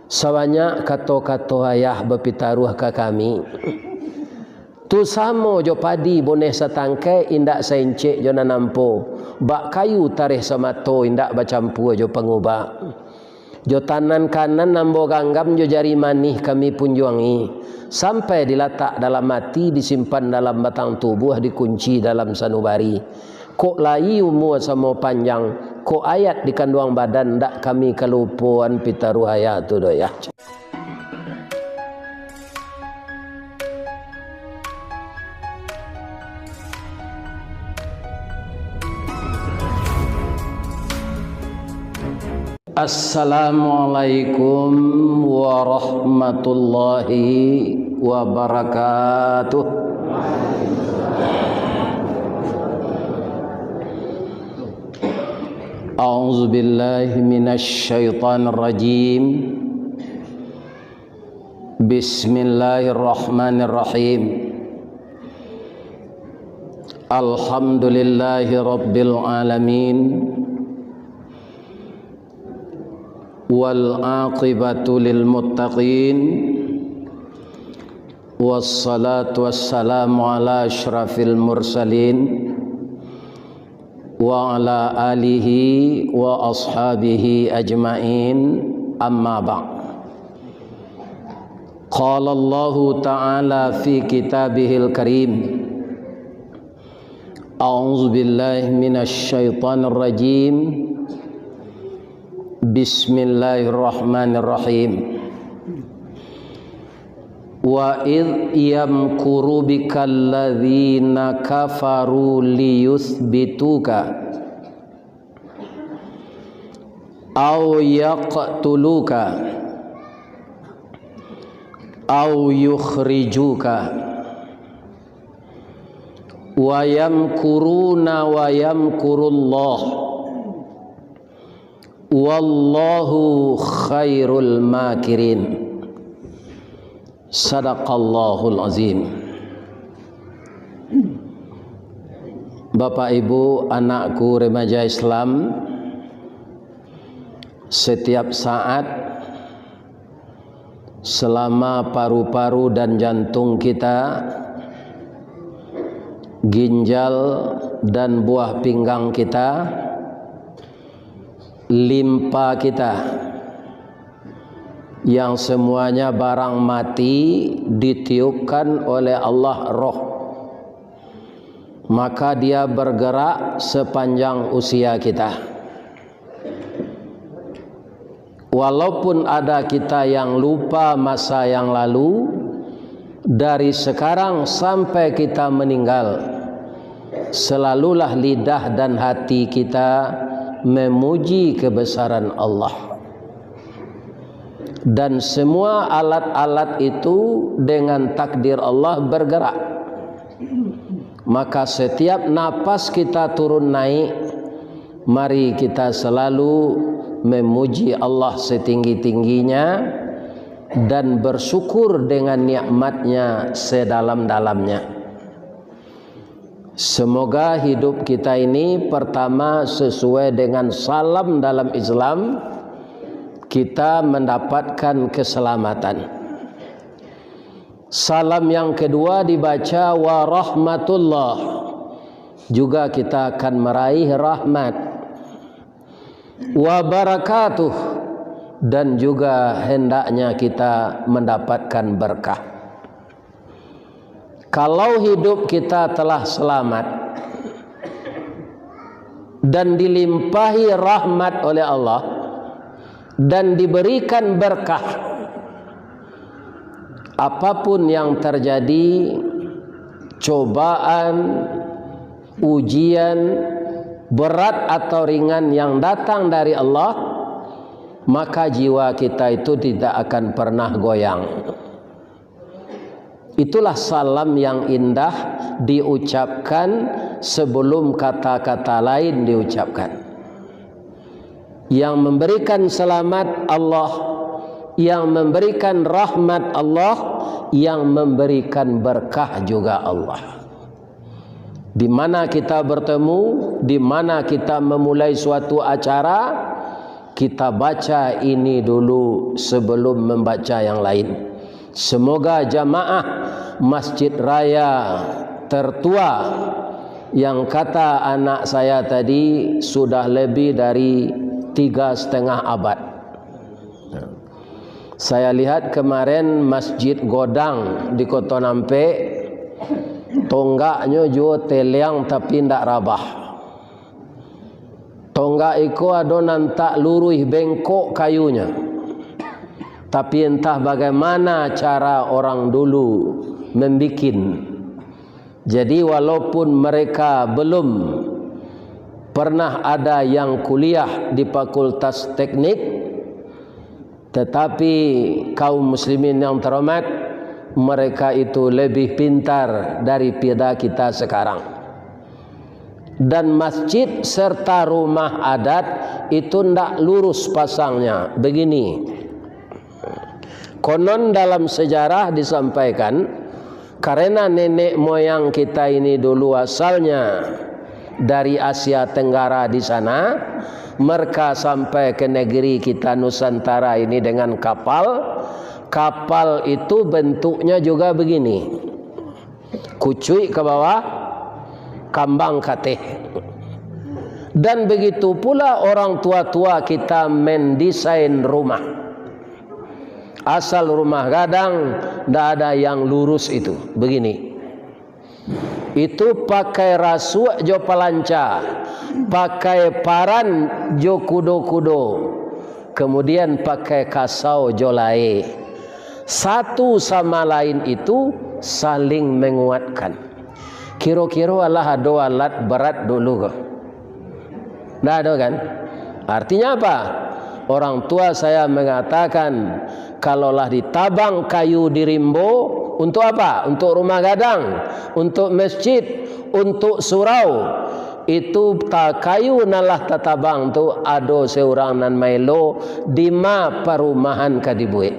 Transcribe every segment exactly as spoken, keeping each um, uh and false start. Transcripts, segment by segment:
Sabanyak kato-kato ayah bapitaruah ka kami, tu samo jo padi boneh satangkai, indak saincek jo nan ampo, bak kayu tareh samato, indak bacampua jo pangubak. Jo tanan kanan ambo ganggam, jo jari manih kami punjuangi, sampai dilatak dalam ati, disimpan dalam batang tubuah, dikunci dalam sanubari. Kok lai umua samo panjang, kok ayat di kanduang badan, ndak kami kalupoan pitaruah ayah tu doh, yah. Assalamualaikum warahmatullahi wabarakatuh. A'udzubillahi minasyaitonirrajim. Bismillahirrahmanirrahim. Alhamdulillahi rabbil alamin. Wal aqibatu lil muttaqin. Wassalatu wassalamu ala asyrafil mursalin, wa ala alihi wa ashabihi ajmain, amma ba'd. Qala Allahu ta'ala fi kitabihil karim, a'udzubillahi minasyaitonirrajim. Bismillahirrahmanirrahim. Wa idh yamkuru bikal ladzina kafaru liyutsbituka aw yaqtuluka aw yukhrijuka, wa yamkuruna wa yamkurullah, wallahu khairul makirin. Sadaqallahul azim. Bapak, Ibu, anakku remaja Islam, setiap saat, selama paru-paru dan jantung kita, ginjal dan buah pinggang kita, limpa kita, yang semuanya barang mati, ditiupkan oleh Allah roh, maka dia bergerak sepanjang usia kita. Walaupun ada kita yang lupa masa yang lalu, dari sekarang sampai kita meninggal, selalulah lidah dan hati kita memuji kebesaran Allah. Dan semua alat-alat itu dengan takdir Allah bergerak. Maka setiap napas kita turun naik, mari kita selalu memuji Allah setinggi-tingginya dan bersyukur dengan nikmat-Nya sedalam-dalamnya. Semoga hidup kita ini, pertama, sesuai dengan salam dalam Islam, kita mendapatkan keselamatan. Salam yang kedua dibaca wa rahmatullah, juga kita akan meraih rahmat. Wa barakatuh, dan juga hendaknya kita mendapatkan berkah. Kalau hidup kita telah selamat dan dilimpahi rahmat oleh Allah dan diberikan berkah, apapun yang terjadi, cobaan, ujian, berat atau ringan yang datang dari Allah, maka jiwa kita itu tidak akan pernah goyang. Itulah salam yang indah diucapkan sebelum kata-kata lain diucapkan. Yang memberikan selamat Allah, yang memberikan rahmat Allah, yang memberikan berkah juga Allah. Di mana kita bertemu, di mana kita memulai suatu acara, Kita baca ini dulu sebelum membaca yang lain. Semoga jamaah Masjid Raya tertua yang kata anak saya tadi sudah lebih dari tiga setengah abad. Saya lihat kemarin Masjid Godang di Koto Nampek, tonggaknyo juo teliang tapi ndak rabah. Tonggak iko ado nan tak luruih, bengkok kayunyo. Tapi entah bagaimana cara orang dulu membikin. Jadi walaupun mereka belum pernah ada yang kuliah di Fakultas Teknik, tetapi kaum muslimin yang terhormat, mereka itu lebih pintar daripada kita sekarang. Dan masjid serta rumah adat itu ndak lurus pasangnya. Begini, konon dalam sejarah disampaikan, karena nenek moyang kita ini dulu asalnya dari Asia Tenggara di sana, mereka sampai ke negeri kita Nusantara ini dengan kapal. Kapal itu bentuknya juga begini. Kucuik ke bawah, kambang kateh. Dan begitu pula orang tua-tua kita mendesain rumah. Asal rumah gadang, ndak ada yang lurus itu. Begini. Itu pakai rasuak jo palanca, pakai paran jo kudo-kudo, kemudian pakai kasau jo lae. Satu sama lain itu saling menguatkan. Kiro-kiro alah ado alat berat dulu ko? Ndak ado kan? Artinya apa? Orang tua saya mengatakan, kalau lah ditabang kayu di rimbo, untuk apa? Untuk rumah gadang, untuk masjid, untuk surau. Itu ta-, kayu nan lah tatabang tu ado seurang nan maelo, dima parumahan ka dibuek.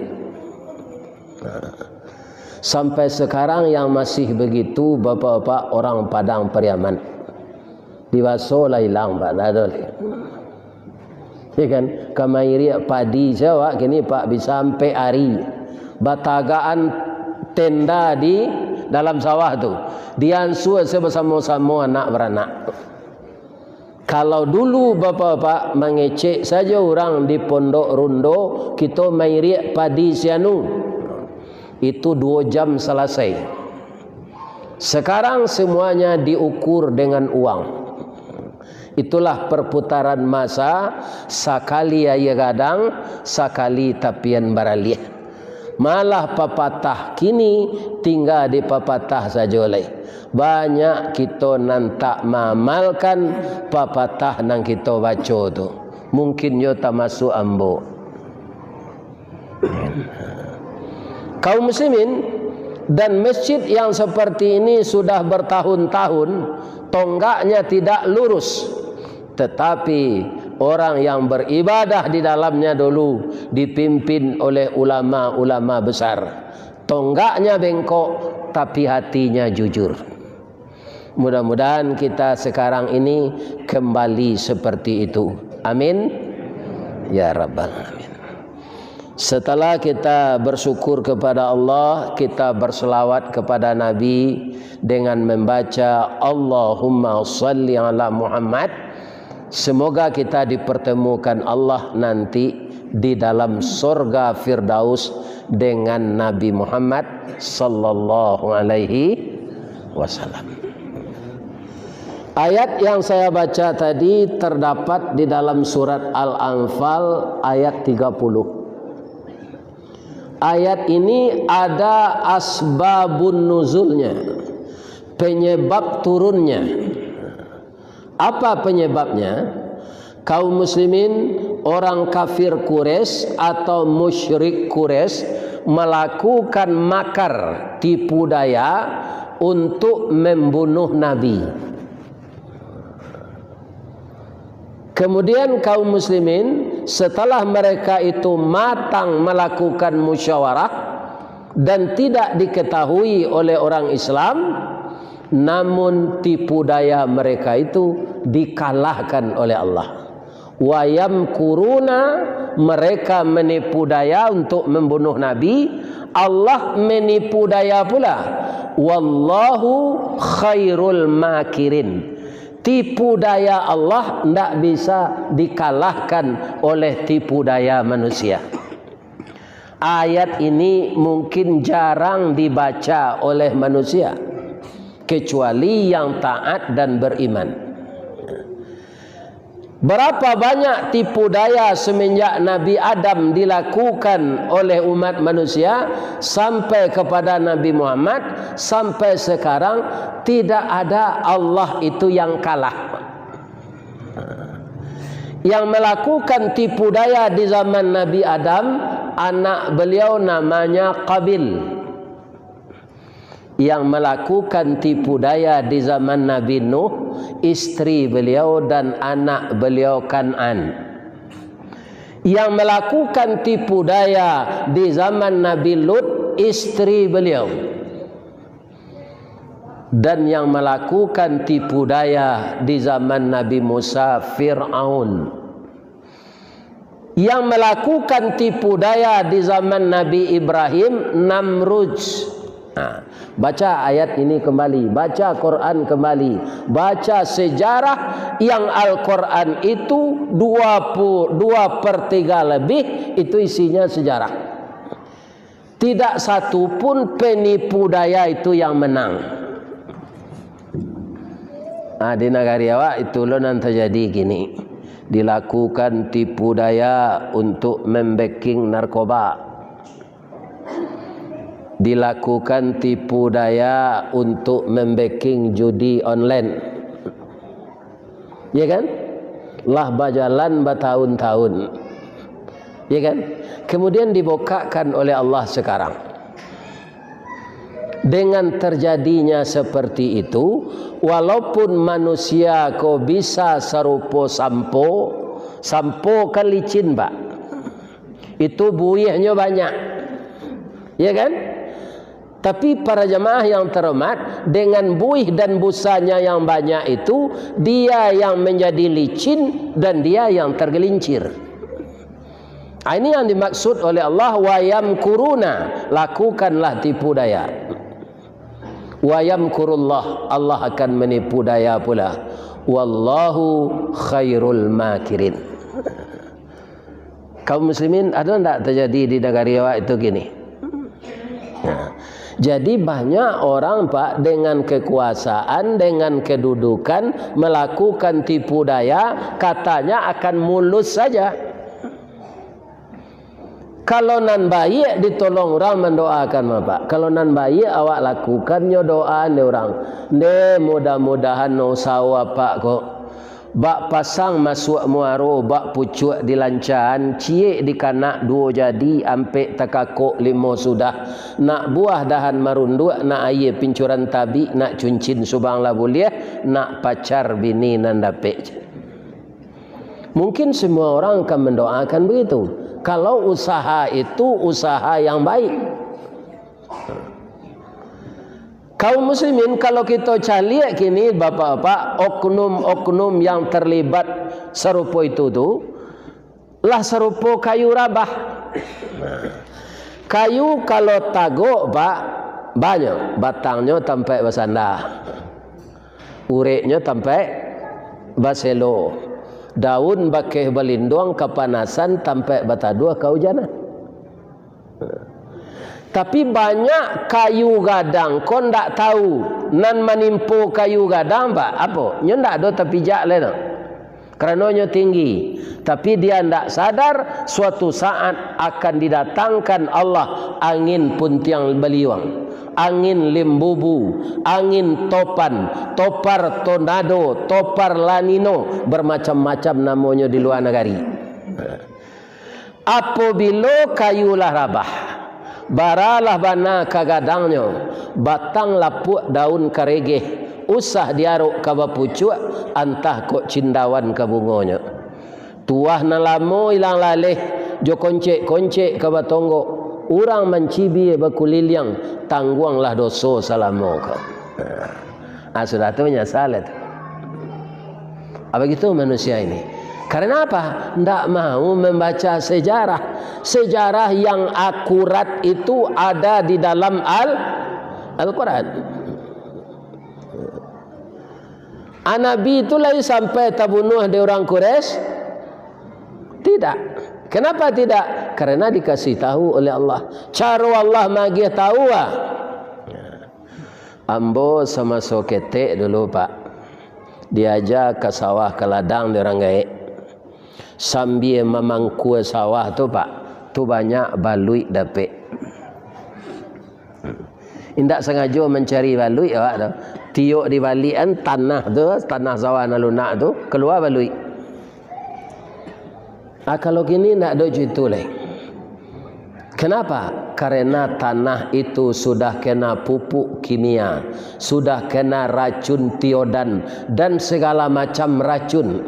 Sampai sekarang yang masih begitu, bapak-bapak, orang Padang Pariaman. Di Baso lah ilang, Pak, ndak ado lai. Ya kan? Ka mairiak padi se awak kini, Pak, bisa ampek ari. Batagakan tenda di dalam sawah tu. Diansua se basamo-samo anak baranak. Kalau dulu bapak-bapak mangecek sajo urang di Pondok Rundo, kito mairiak padi sianu, itu duo jam salasai. Sekarang semuanya diukur dengan uang. Itulah perputaran masa, sakali aia gadang, sakali tapian baraliah. Malah papatah kini tingga di papatah sajo lai. Banyak kito nan tak maamalkan papatah nan kito baco tu. Mungkin yo tamasuak ambo. Kaum muslimin, dan masjid yang seperti ini sudah bertahun-tahun tonggaknya tidak lurus. Tetapi orang yang beribadah di dalamnya dulu dipimpin oleh ulama-ulama besar. Tonggaknya bengkok, tapi hatinya jujur. Mudah-mudahan kita sekarang ini kembali seperti itu. Amin. Ya Rabbal Alamin. Setelah kita bersyukur kepada Allah, kita berselawat kepada Nabi dengan membaca Allahumma salli ala Muhammad. Semoga kita dipertemukan Allah nanti di dalam sorga Firdaus dengan Nabi Muhammad sallallahu alaihi wasallam. Ayat yang saya baca tadi terdapat di dalam surat Al-Anfal ayat tiga puluh. Ayat ini ada asbabun nuzulnya, penyebab turunnya. Apa penyebabnya? Kaum muslimin, orang kafir Quraisy atau musyrik Quraisy melakukan makar, tipu daya untuk membunuh Nabi. Kemudian kaum muslimin, setelah mereka itu matang melakukan musyawarah dan tidak diketahui oleh orang Islam, namun tipu daya mereka itu dikalahkan oleh Allah. Wayam kuruna, mereka menipu daya untuk membunuh Nabi, Allah menipu daya pula. Wallahu khairul makirin. Tipu daya Allah ndak bisa dikalahkan oleh tipu daya manusia. Ayat ini mungkin jarang dibaca oleh manusia, kecuali yang taat dan beriman. Berapa banyak tipu daya semenjak Nabi Adam dilakukan oleh umat manusia sampai kepada Nabi Muhammad, sampai sekarang tidak ada Allah itu yang kalah. Yang melakukan tipu daya di zaman Nabi Adam, anak beliau namanya Qabil. Yang melakukan tipu daya di zaman Nabi Nuh, istri beliau dan anak beliau Kan'an. Yang melakukan tipu daya di zaman Nabi Lut, istri beliau. Dan yang melakukan tipu daya di zaman Nabi Musa, Fir'aun. Yang melakukan tipu daya di zaman Nabi Ibrahim, Namrud. Nah, baca ayat ini kembali, baca Quran kembali, baca sejarah yang Al-Quran itu dua pu-, dua per tiga lebih, itu isinya sejarah. Tidak satu pun penipu daya itu yang menang. Ah, di nagari awak, itu lo nan terjadi kini. Dilakukan tipu daya untuk membacking narkoba. Dilakukan tipu daya untuk membacking judi online. Ya kan? Lah bajalan batahun-tahun. Ya kan? Kemudian dibukakkan oleh Allah sekarang. Dengan terjadinya seperti itu, walaupun manusia ko bisa sarupo sampo, sampo kan licin, Pak. Itu buihnyo banyak. Ya kan? Tapi para jamaah yang terhormat, dengan buih dan busanya yang banyak itu, dia yang menjadi licin dan dia yang tergelincir. Ah, ini yang dimaksud oleh Allah, "Wayam kuruna, lakukanlah tipu daya." "Wayam kurullah, Allah akan menipu daya pula. Wallahu khairul makirin." Kaum muslimin, ada ndak terjadi di nagari awak itu kini? Nah, jadi banyak orang, Pak, dengan kekuasaan, dengan kedudukan, melakukan tipu daya, katanya akan mulus saja. Kalau nan baiak ditolong urang mandoakan, Pak. Kalau nan baiak awak lakukan nyo doa ni urang. Nde, mudah-mudahan no usaho apak ko. Bak pasang masuak muaro, bak pucuak dilancaan, ciek dikanak duo jadi, ampek takakok limo sudah. Nak buah dahan marunduak, nak aia pincuran tabik, nak cuncin subang lah buliah, nak pacar bini nan dapek. Mungkin semua orang akan mendoakan begitu. Kalau usaha itu usaha yang baik. Kaum muslimin, kalau kito caliak kini, bapak-bapak, oknum-oknum yang terlibat sarupo itu tu, lah sarupo kayu rabah. Kayu kalau tagok, Pak, banyak, batangnyo tampek basanda. Ureknyo tampek baselo. Daun bakeh balinduang kapanasan, tampek bataduah kaujanan. Tapi banyak kayu gadang ko ndak tahu, nan manimpo kayu gadang, Pak, apo? Nyo ndak ado tapijak lai no. Karano nyo tinggi. Tapi dia ndak sadar, suatu saat akan didatangkan Allah angin puntiang baliuang, angin limbubu, angin topan, topar tornado, topar lanino, bermacam-macam namonyo di lua nagari. Apobilo kayu lah rabah, bara lah bana ka gadangnyo, batang lapuak, daun karegeh, usah diarok ka bapucuak, antah kok cindawan ka bungonyo. Tuah nan lamo ilang laleh, jo koncek-koncek ka batonggok, urang mancibia bakuliliang, tangguanglah doso salamo ko. Ah, sudah tu nyasal itu. Ah, begitu manusia ini. Karena apa? Ndak mau membaca sejarah. Sejarah yang akurat itu ada di dalam Al-, Al-Quran. A, Nabi itu lai sampai tabunuah dek urang Quraisy? Tidak. Kenapa tidak? Karena dikasih tahu oleh Allah. Caro Allah magiah tahu, ah. Ambo samaso ketek dulu, Pak, diaja ka sawah, ka ladang dek urang gaek. Sambia mamangkua sawah tu, Pak, tu banyak baluik dapek. Indak sangajo mancari baluik awak tu. Tiok dibaliakan tanah tu, tanah sawah nan lunak tu, kalua baluik. Ah, kalau kini ndak ado jo itu lai. Kenapa? Karena tanah itu sudah kena pupuk kimia, sudah kena racun tiodan, dan segala macam racun.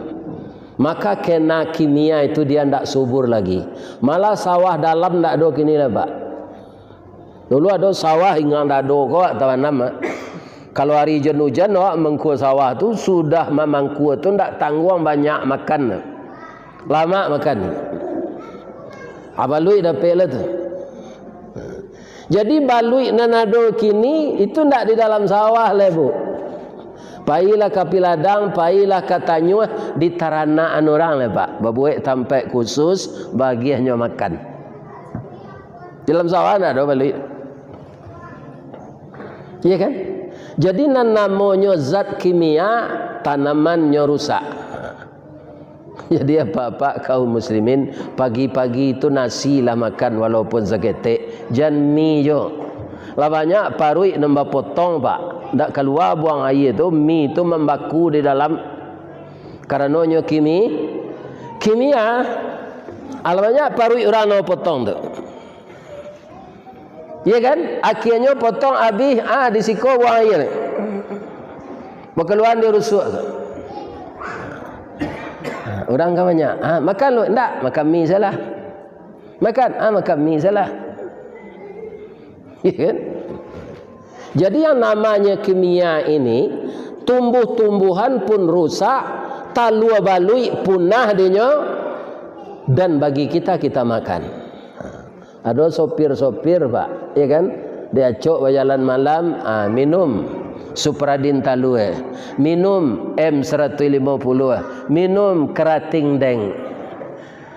Maka kena kimia itu dia ndak subur lagi. Malah sawah dalam ndak ado kini lai, Pak. Dulu ado sawah ingang dado ko, tabanam, ah. Kalau ari ujan-ujan, awak mangkua sawah tu, sudah mamangkua tu ndak tangguang banyak makan. Lamak makan. Abaluik dapek lah tu. Jadi baluik nan ado kini, itu ndak di dalam sawah lai, Bu. Pailah ka piladang, pailah ka tanyuah, di taranakan urang lai, Pak. Babuek tampek khusus, bagiahnyo makan. Dalam sawah ndak ado baluik. Iya kan? Jadi nan namonyo zat kimia, tanamannyo rusak. Jadi apak-apak kaum muslimin, pagi-pagi tu nasi lah makan walaupun saketek, jan mi jo. Lah banyak paruik nan bapotong, Pak. Ndak kalua buang aia tu, mi tu mambaku di dalam. Karanonyo kimi, kimia. Alah banyak paruik urang nan bapotong tu. Iya kan? Akhianyo potong abih, ah, di siko buang aia ni. Bakaluan di rusuak tu. Urang kan banyak, ah, makan lu, ndak, makan mi salah. Makan, ah, makan mi salah. Iya kan? Jadi yang namanya kimia ini, tumbuh-tumbuhan pun rusak, talua baluik punah dinyo, dan bagi kita, kita makan. Ado sopir-sopir, Pak, ya kan? Diacok bajalan malam, ah, minum Supradin talua, minum M saratus limo puluah, minum Kerating Deng.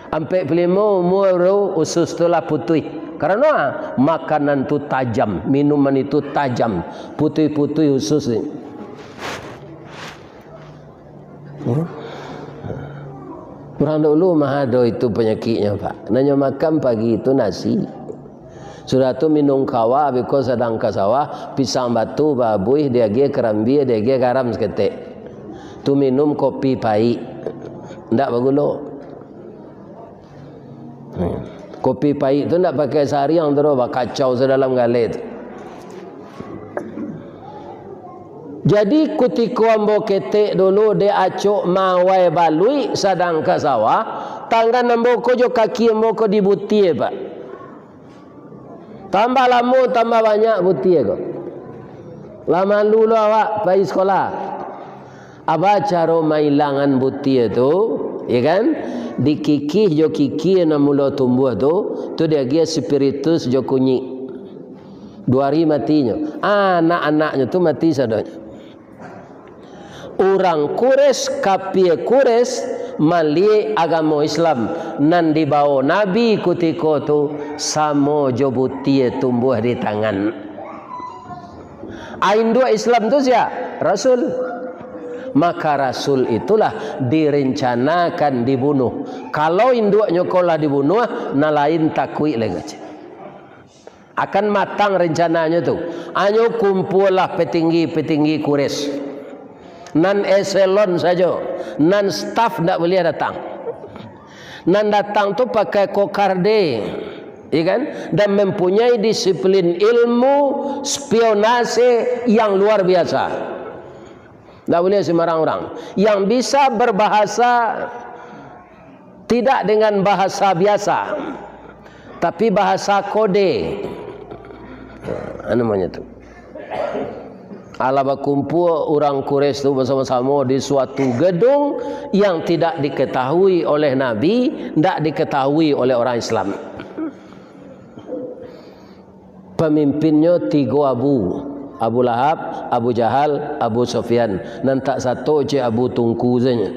Ampek puluah limo umua baru usus tu lah putuih. Karano, ah, makanan tu tajam, minuman itu tajam, putuih-putuih usus ni. Ya. Urang dulu mah ado itu panyakiknyo, Pak. Nan nyo makan pagi itu nasi. Sudah tu minum kawa, beko sadang ka sawah, pisang batu babuih diagiah karambia, diagiah garam saketek. Tu minum kopi paik. Ndak bagulo. Hmm. Kopi paik tu ndak pakai sariang tu doh, bakacau sadalam galeh tu. Jadi, kutiko ambo ketek dulu, dek acok mawai baluik sadang ka sawah, tangan ambo ko jo kaki ambo ko dibutia, Pak. Tambah lamo, tambah banyak butia ko. Lah malu lo awak pai sikolah. Aba caro mailangan butia tu, ya kan? Dikikih jo kikia nan mulo tumbuah tu, tu diagiah spiritus jo kunyik. Duo ari matinyo. Anak-anaknyo tu mati sadonyo. Urang Quraisy, kapia Quraisy, maliek agamo Islam nan dibawo Nabi kutiko tu samo jo butia tumbuah di tangan. A, induak Islam tu sia? Rasul. Maka Rasul itulah direncanakan dibunuh. Kalau induaknyo ko lah dibunuah, nan lain takuik lai kecek. Akan matang rencananyo tu. Anyo kumpualah petinggi-petinggi Quraisy. Nan eselon sajo, nan staf ndak buliah datang. Nan datang tu pakai kokarde, ya kan? Dan mempunyai disiplin ilmu spionase yang luar biasa. Ndak buliah sembarang urang. Yang bisa berbahasa tidak dengan bahasa biasa, tapi bahasa kode. Anu namanya tu. Alah bakumpua urang Quraisy tu basamo-samo di suatu gedung yang tidak diketahui oleh Nabi, ndak diketahui oleh orang Islam. Pamimpinnyo tigo Abu, Abu Lahab, Abu Jahal, Abu Sufyan. Nan tak sato cek Abu Tungku sajo.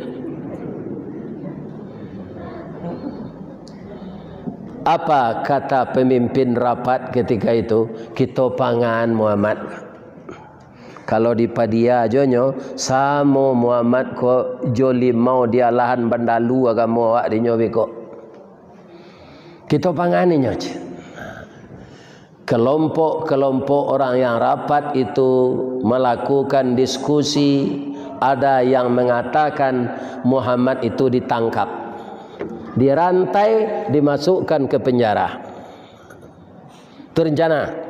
Apa kata pemimpin rapat ketika itu? "Kito pangan Muhammad." Kalau dipadia jo nyo, samo Muhammad ko jo limau di alahan bandalu agamo awak dinyo beko. Kito pangani nyo, cek. Kelompok-kelompok orang yang rapat itu melakukan diskusi, ada yang mengatakan Muhammad itu ditangkap, dirantai, dimasukkan ke penjara. Itu rencana.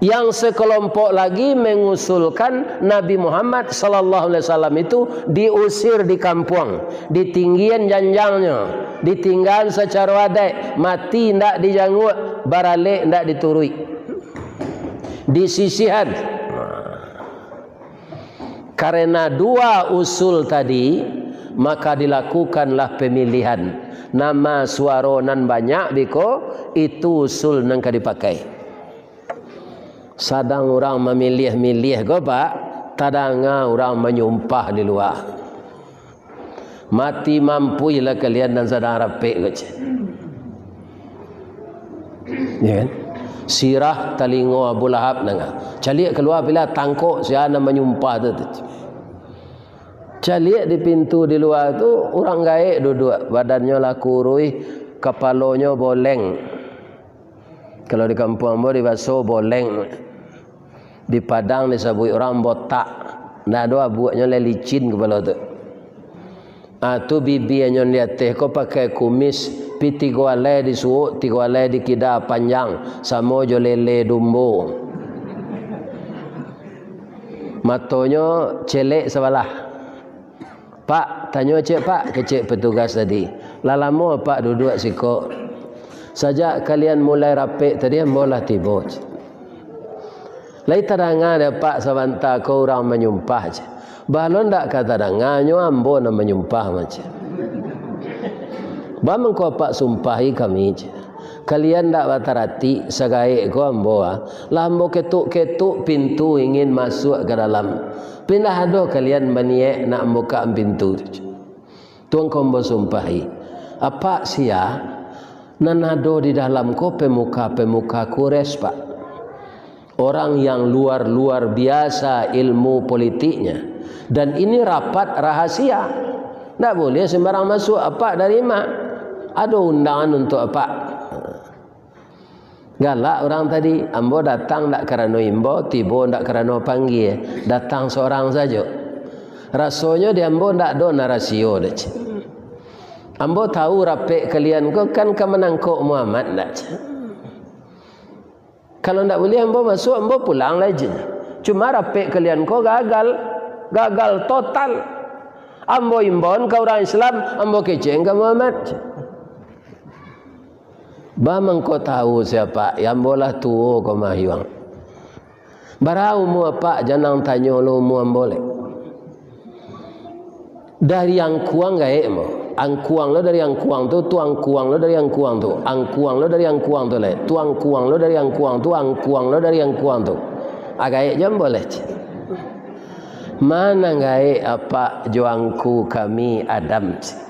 Yang sekelompok lagi mengusulkan Nabi Muhammad sallallahu alaihi wasallam itu diusir di kampuang, ditinggian janjangnyo, ditinggaan sacaro adaik, mati indak dijanguak, baralek indak dituruik, disisihan. Karena dua usul tadi, maka dilakukanlah pemilihan. Nama suaro nan banyak beko, itu usul nan ka dipakai. Sadang urang mamiliah-miliah ko, Pak, tadanga urang manyumpah di lua. Mati mampuihlah kalian nan sadang rapek ko, cek. Ya kan? Sirah talingo Abu Lahab nanga. Caliak kalua, pila tangkok sia nan manyumpah tu, tu. Caliak di pintu di lua tu, urang gaek duduak, badannyo lah kuruih, kapalonyo boleng. Kalau di kampuang ambo dibaso boleng. Di Padang disabuik urang botak. Ndak ado abuaknyo, lai licin kapalo tu. Ah, tu bibianyo di ateh ko pakai kumis, pi tigo alai disuok, tigo alai dikida panjang, samo jo lele dumbo. Matonyo celek sabalah. "Pak," tanyo cek, "Pak," kecek petugas tadi, "lah lamo Apak duduak siko?" "Sajak kalian mulai rapek tadi, ambo lah tibo," cek. "Lai tadanga dek Apak sabanta ko urang manyumpah?" cek. "Baa lo ndak ka tadanga, nyo ambo nan manyumpah mah," cek. "Baa mangko Apak sumpahi kami?" cek. "Kalian ndak bataratik, sagaek ko ambo, ah. Lah ambo ketuk-ketuk pintu ingin masuak ka dalam. Pindah ado kalian baniaik nak mambukak pintu tu. Tu mangko ambo sumpahi. Apak sia, nan ado di dalam ko pemuka-pemuka Quraisy, Pak. Orang yang luar-luar biasa ilmu politiknya. Dan ini rapat rahasia. Ndak buliah sembarang masuak. Apak dari ma? Ado undangan untuak Apak." Galak urang tadi, "Ambo datang ndak karano imbau, tibo ndak karano panggia, datang sorang sajo. Rasonyo di ambo ndak ado nan rasio doh," cek. "Ambo tahu rapek kalian ko kan ka manangkok Muhammad," ndak, cek. "Kalau ndak buliah ambo masuak, ambo pulang lai," cek. "Cuma rapek kalian ko gagal, gagal total. Ambo imbauan ka urang Islam, ambo kecekan ka Muhammad," cek. "Baa mangko tahu sia, Pak, ambo lah tuo ko mah, Yuang." "Bara umua Apak, jan tanyo lo umua ambo lai." "Dari angkuang gaek ambo. Angkuang lo dari angkuang tu, tu angkuang lo dari angkuang tu, angkuang lo dari angkuang tu lai, tu angkuang lo dari angkuang tu, angkuang lo dari angkuang tu." "Ah, gaek jo ambo lai," cek. "Ma nan gaek Apak jo angku kami Adam," cek.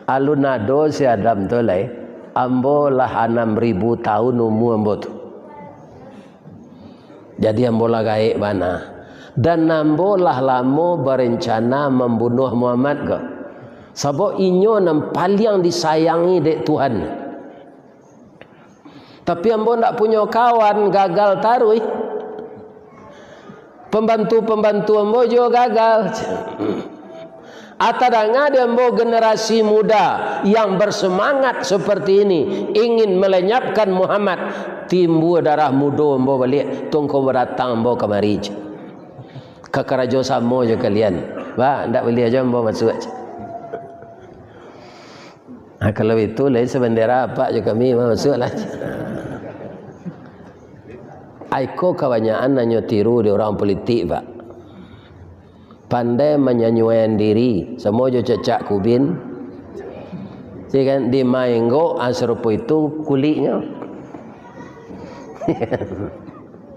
"Alun ado si Adam tu lai, ambo lah anam ribu taun umua ambo tu. Jadi ambo lah gaek bana. Dan ambo lah lamo barencana mambunuah Muhammad ko. Sabab inyo nan paliang disayangi dek Tuhan. Tapi ambo ndak punyo kawan, gagal taruih. Pambantu-pambantu ambo juo gagal. Ah, tadanga di ambo generasi muda yang bersemangat seperti ini, ingin melenyapkan Muhammad, timbua darah mudo ambo baliak, tu mangko datang ambo kamari, cek. Ka karajo samo jo kalian. Bah, ndak buliah jo ambo masuak, cek. Ha, kalau itu, lai sabandera Apak jo kami, masuaklah. Ai ko kabanyakan hanyo tiru di urang politik, Pak. Pandai manyanyuaian diri, samo jo cacak kubin. Ya kan, di ma enggok, ah, sarupo itu kuliknyo.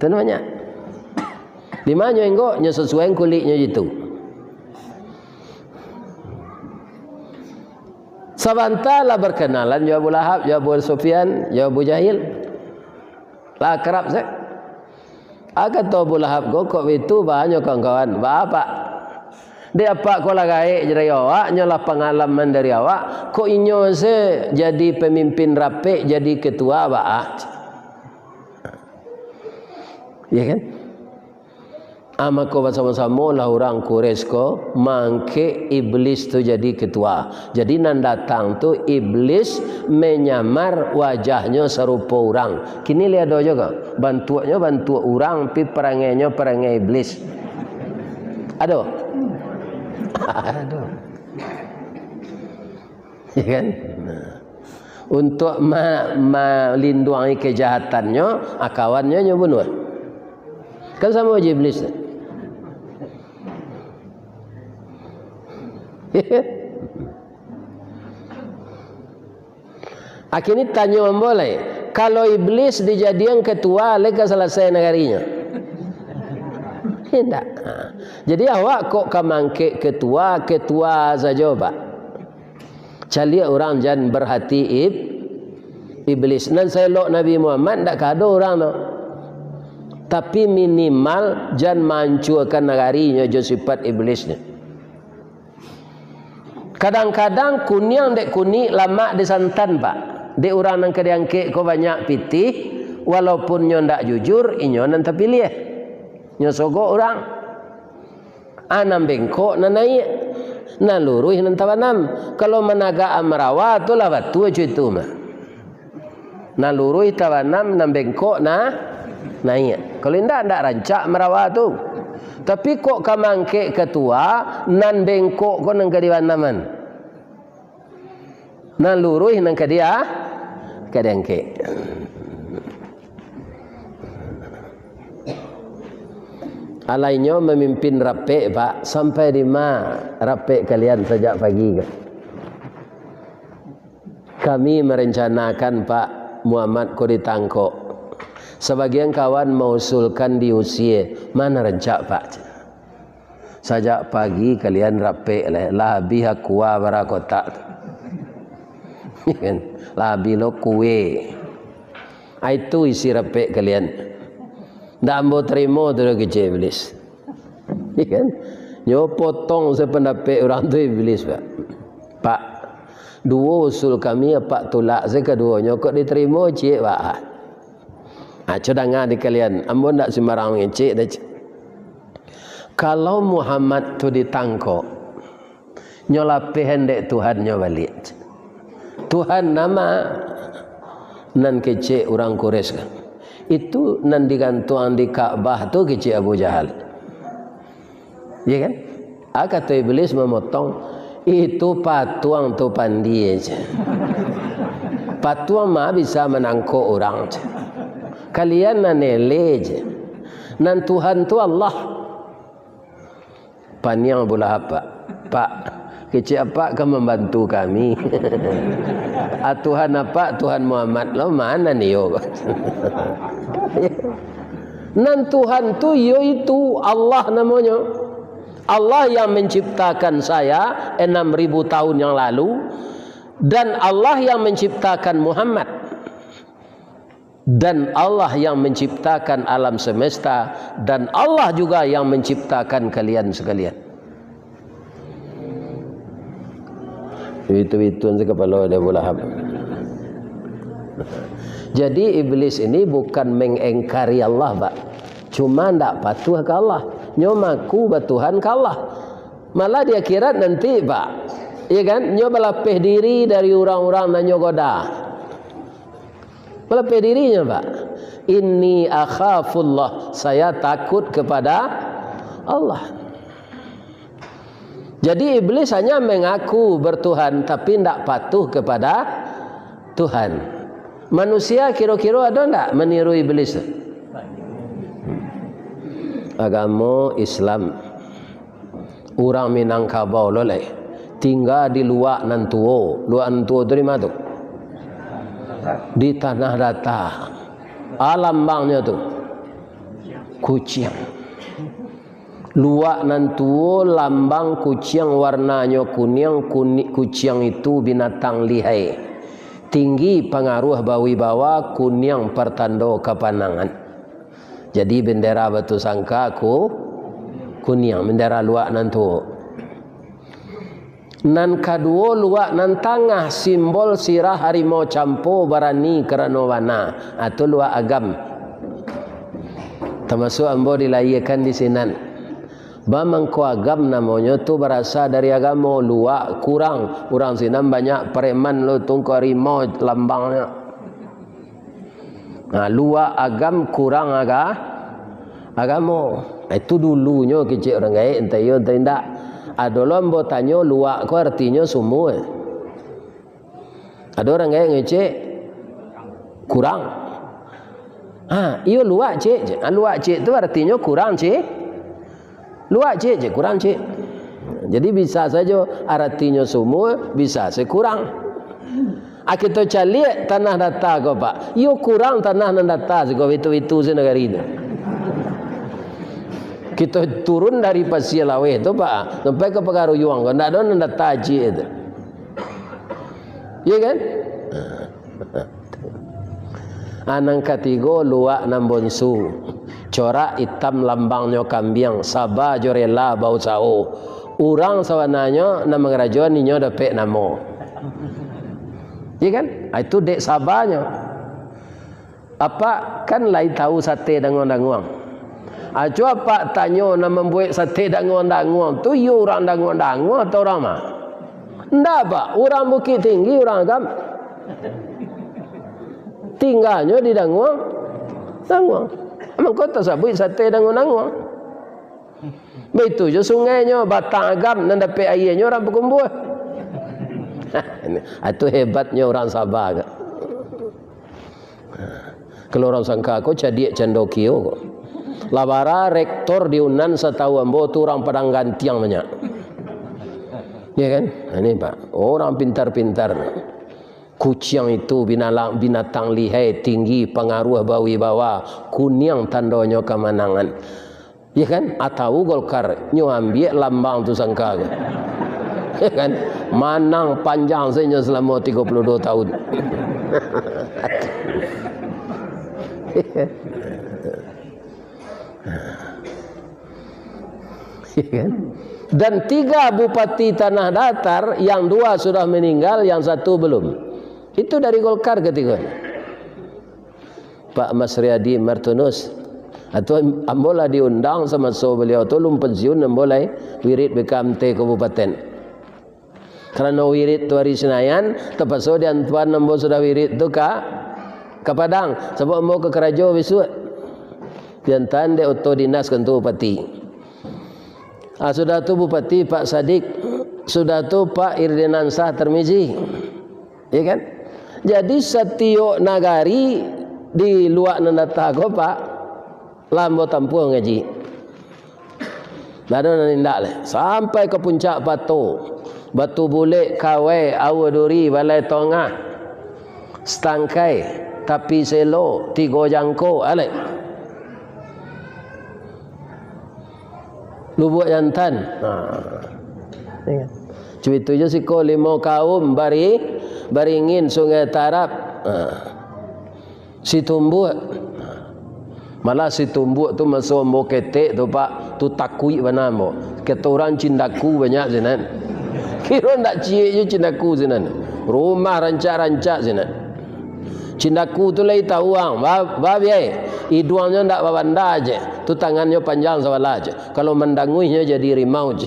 Itu namonyo. Di ma nyo enggok, nyo sasuai kuliknyo jitu. Sabanta lah berkenalan jo Abu Lahab, jo Abu Sufyan, jo Abu Jahil. Lah akrab se. Ah, kato Abu Lahab ko, "Kok bitu, baa nyo kawan-kawan? Baa, Pak? Dek apak ko lah gaek dari awak, nyo lah pangalaman dari awak, kok inyo se jadi pamimpin rapek, jadi ketua, baa?" Ya kan? Ah, mako basamo-samolah urang Quraisy ko maangkek Iblis tu jadi ketua. Jadi, nan datang tu Iblis menyamar wajahnyo sarupo urang. Kini lai ado juo ko? Bantuaknyo bantuak urang, tapi parangainyo parangai Iblis. Ado? Ado. Ya kan? Nah. Untuak ma-, malinduangi kajahatannyo, ah, kawannyo nyo bunuah. Kan samo jo Iblis tu. Akhirnyo tanyo ambo lai, kalau Iblis dijadian ketua, lai ka salasai nagarinyo? Indak. Ha. Jadi awak kok ka mangkek ketua, ketua sajo, Pak. Caliak urang jan berhati ib-, iblis. Nan saelok Nabi Muhammad, ndak ka ado urang tu. Tapi minimal jan mancuakan nagarinyo jo sifat iblisnyo. Kadang-kadang kuniang dek kunik, lamak dek santan, Pak. Dek urang nan ka diangkek ko banyak pitih, walaupun nyo ndak jujur, inyo nan tapiliah. Nyo sogok urang. Ah, nan bengkok nan naiak, nan luruih nan tabanam. Kalau managak amarawa tu lah batua co itu mah. Nan luruih tabanam, nan bengkok nah naiak. Kalau indak, ndak rancak amarawa tu. Tapi kok ka mangkek katua, nan bengkok ko nan ka dibanaman. Nan luruih nan ka dia, ka diangkek. Alainyo mamimpin rapek, Pak, sampai di ma rapek kalian sajak pagi ko? Kami merencanakan, Pak, Muhammad ko ditangkok. Sabagian kawan mausulkan diusie. Ma nan rancak, Pak? Sajak pagi kalian rapek lai, lah abih Aqua bara kotak tu. Kan? Lah abih lo kue. Ah, itu isi rapek kalian. Ndak ambo tarimo tu doh kecek Iblis. Kan? Nyo potong sapandapek urang tu Iblis, Pak. Pak, duo usul kami apak tulak se kaduonyo, kok ditarimo ciek, Pak? Ah, co danga di kalian, ambo ndak sumbarang mangecek doh, cek. Kalau Muhammad tu ditangkok, nyo lapehan dek Tuhannyo baliak, cek. Tuhan, nama nan kecek urang Quraisy kan? Itu nan digantuang di Ka'bah tu, kecek Abu Jahal. Iya kan? Ah, kato Iblis mamotong, "Itu patuang tu pandie," cek. "Patuang ma bisa manangkok urang," cek. "Kalian nan eleh," cek. "Nan Tuhan tu Allah." Paniang Abu Lahab, Pak. "Pak, kecek apak ka mambantu kami. Ah, Tuhan apak, Tuhan Muhammad lo, ma nan iyo?" Nan Tuhan tu, iyo itu, Allah namonyo. Allah yang menciptakan saya enam ribu tahun yang lalu, dan Allah yang menciptakan Muhammad, dan Allah yang menciptakan alam semesta, dan Allah juga yang menciptakan kalian sekalian. Itu-itu se kapalo dek Abu Lahab. Jadi, iblis ini bukan mengingkari Allah, Pak. Cuma ndak patuh ka Allah. Nyo maku batuhan ka Allah. Malah di akhirat nanti, Pak. Iya kan? Nyo balapeh diri dari urang-urang nan nyo goda. Balapeh dirinyo, Pak. "Inni akhafullah, saya takut kepada Allah." Jadi, iblis hanya mengaku bertuhan, tapi ndak patuh kepada Tuhan. Manusia kiro-kiro ado ndak meniru iblis tu? Agamo Islam. Urang Minangkabau lo lai. Tingga di Luak Nan Tuo. Luak Nan Tuo tu di ma tu? Di Tanah Data. A lambangnyo tu? Kuciang. Luak Nan Tuo, lambang kuciang, warnanyo kuniang, kuni-, kuciang itu binatang lihai. Tinggi pangaruah bawibawa, kuniang partando kapanangan. Jadi bendera Batu Sangka ku-, kuniang, bendera Luak Nan Tuo. Nan kaduo, Luak Nan Tangah, simbol sirah harimau campo, barani karano bana. Ah, tu Luak Agam. Tamasuak ambo dilahiakan di sinan. Ba mangko Agam namonyo tu barasa dari agamo, Luak kurang. Urang sinan banyak preman lo, tungku harimau lambangnyo. Nah, Luak Agam kurang aga-, agamo. Itu dulunyo kecek urang gaek, entah iyo, entah indak. Ado lo ambo tanyo, Luak ko artinyo sumua. Ado urang gaek ngecek, kurang. Ha, iyo Luak, Cek, Cek. Ha, Luak, Cek, tu artinyo kurang, Cek. Luak, Cek, Cek, kurang, Cek. Jadi, bisa sajo aratinyo sumua, bisa se kurang. Ah, kito caliak Tanah Data ko, Pak. Iyo kurang tanah nan data siko, itu-itu se nagari tu. Kito turun dari Pasia Laweh tu, Pak, sampai ka Pagaruyuang ko, ndak ado nan data ciek tu. Iya kan? Ah, nan katigo, Luak Nan Bonsu. Corak itam lambangnyo kambiang, saba jo rela bausaho. Urang sabananyo nan mangarajoan inyo dapek namo. Iya kan? Ah, itu dek sabanyo. Apak kan lai tahu sate danguang-danguang. Aco apak tanyo nan mambuek sate danguang-danguang tu, iyo urang danguang-danguang atau urang ma? Ndak, Pak. Urang Bukik Tinggi, urang Agam. Tingganyo di danguang, danguang. Mangko tasabuik sate danguang-danguang. Baitu jo sungainyo, Batang Agam nan dapek aianyo urang Pakumbuah. Itu hebatnyo urang Sabah ko. Kalau urang sangka ko cadiak cando kio ko. Lah bara rektor di Unan, satahu ambo tu urang Padang Gantiang banyak. Ya kan? Nah, ini, Pak. Urang pintar-pintar. Kuciang itu binalang-, binatang lihai, tinggi, pangaruah, bawibawa, kuniang tandonyo kamanangan. Ya kan? Atau Golkar, nyo ambiak lambang tu sangka ko. Ya kan? Manang panjang sajo salamo tigo puluah duo tahun. Ya kan? Dan tiga bupati Tanah Datar, yang dua sudah meninggal, yang satu belum. Itu dari Golkar ketiga. Pak Masriadi Martunus. Atau ambo lah diundang samaso baliau tu lum pensiun, ambo lai wirid B K M T kabupaten. Karano wirid tu ari Sinayan, tapaso diantuan ambo sudah wirid tu ka, ka Padang. Sabab ambo ka karajo bisuak. Diantuan dek oto dinas kantua bupati. Ah, sudah tu Bupati Pak Sadik, sudah tu Pak Irdinansah Tarmizi. Ya kan? Jadi, satiok nagari di Luak Nan Data ko, Pak, lah ambo tampuah ngaji. Ndak ado nan indak lai. Sampai ka Puncak Pato, Batu Bulek, Kawai, Aua Duri, Balai Tongah, Satangkai, Tapi Selo, Tigo Jangko, alai. Lubuak Jantan. Ha. Cuitu jo siko Limau Kaum, Bari-, Baringin, Sungai Tarab. Ha. Situmbuak. Malah Situmbuak tu maso ambo ketek tu, Pak, tu takuik bana ambo. Kato urang cindaku banyak sinan. Kiro ndak ciek jo cindaku sinan. Rumah rancak-rancak sinan. Cindaku tu lai tahu ang, ba-, babiai. Iduangnyo ndak babanda je. Tu tangannyo panjang sabalah je. Kalau mandanguihnyo jadi rimau je.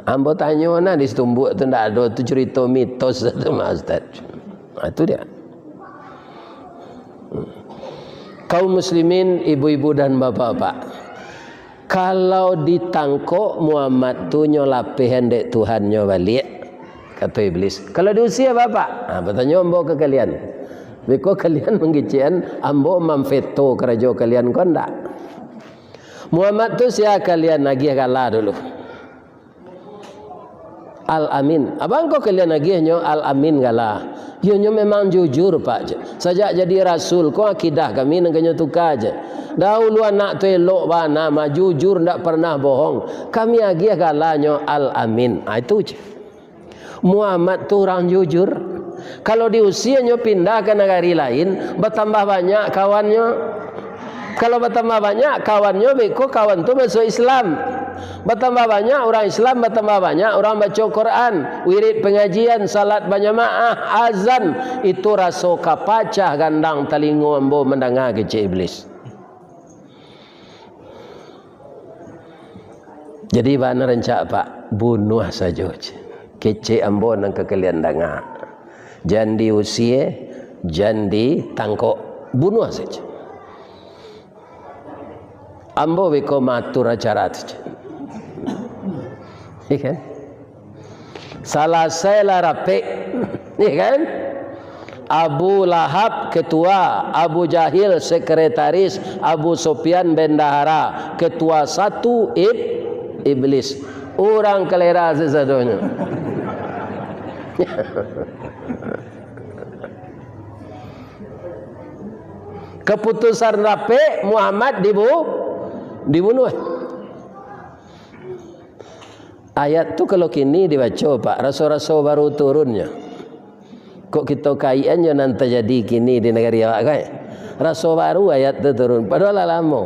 Ambo tanyo nah di Situmbuak tu ndak ado tu curito mitos tu mah, Ustaz. Ha, tu dia. Kaum muslimin, ibu-ibu dan bapak-bapak. Kalau ditangkok Muhammad tu nyo lapehan dek Tuhannyo baliak, kato Iblis. Kalau diusia, Bapak? Ha, batanyo ambo ka kalian. Beko kalian mangecekan ambo mamveto karajo kalian ko ndak? Muhammad tu sia kalian agiah gala dulu? Al-Amin. Abang ko kalian agiahnyo Al-Amin gala. Iyo nyo memang jujur, Pak, je. Sajak jadi rasul ko akidah kami nan kanyo tuka je. Dahulu anak tu elok bana, mah jujur, ndak pernah bohong. Kami agiah galanyo Al-Amin. Ah, itu je. Muhammad tu urang jujur. Kalau diusianyo pindah ka nagari lain, batambah banyak kawannyo. Kalau batambah banyak kawannyo, beko kawan tu masuak Islam. Batambah banyak urang Islam, batambah banyak urang baco Quran, wirid pangajian, salat bajamaah, azan. Itu raso ka pacah gandang talingo ambo mandanga kecek Iblis. Jadi, bana rancak, Pak, bunuah sajo, cek. Kecek ambo nan ka kalian danga. Jan diusie, jan ditangkok. Bunuah sajo. Ambo beko maatur acara tu, cek. Iya kan? Salasailah rapek, ya kan? Abu Lahab ketua, Abu Jahil sekretaris, Abu Sufyan bendahara, ketua satu ib-, iblis. Urang kalera sasadonyo. Keputusan rapek, Muhammad dibu-, dibunuah. Ayat tu kalau kini dibaco, Pak, raso-raso baru turunnyo. Kok kito kaikan jo nan tajadi kini di nagari awak, kan? Raso baru ayat tu turun, padahal lah lamo.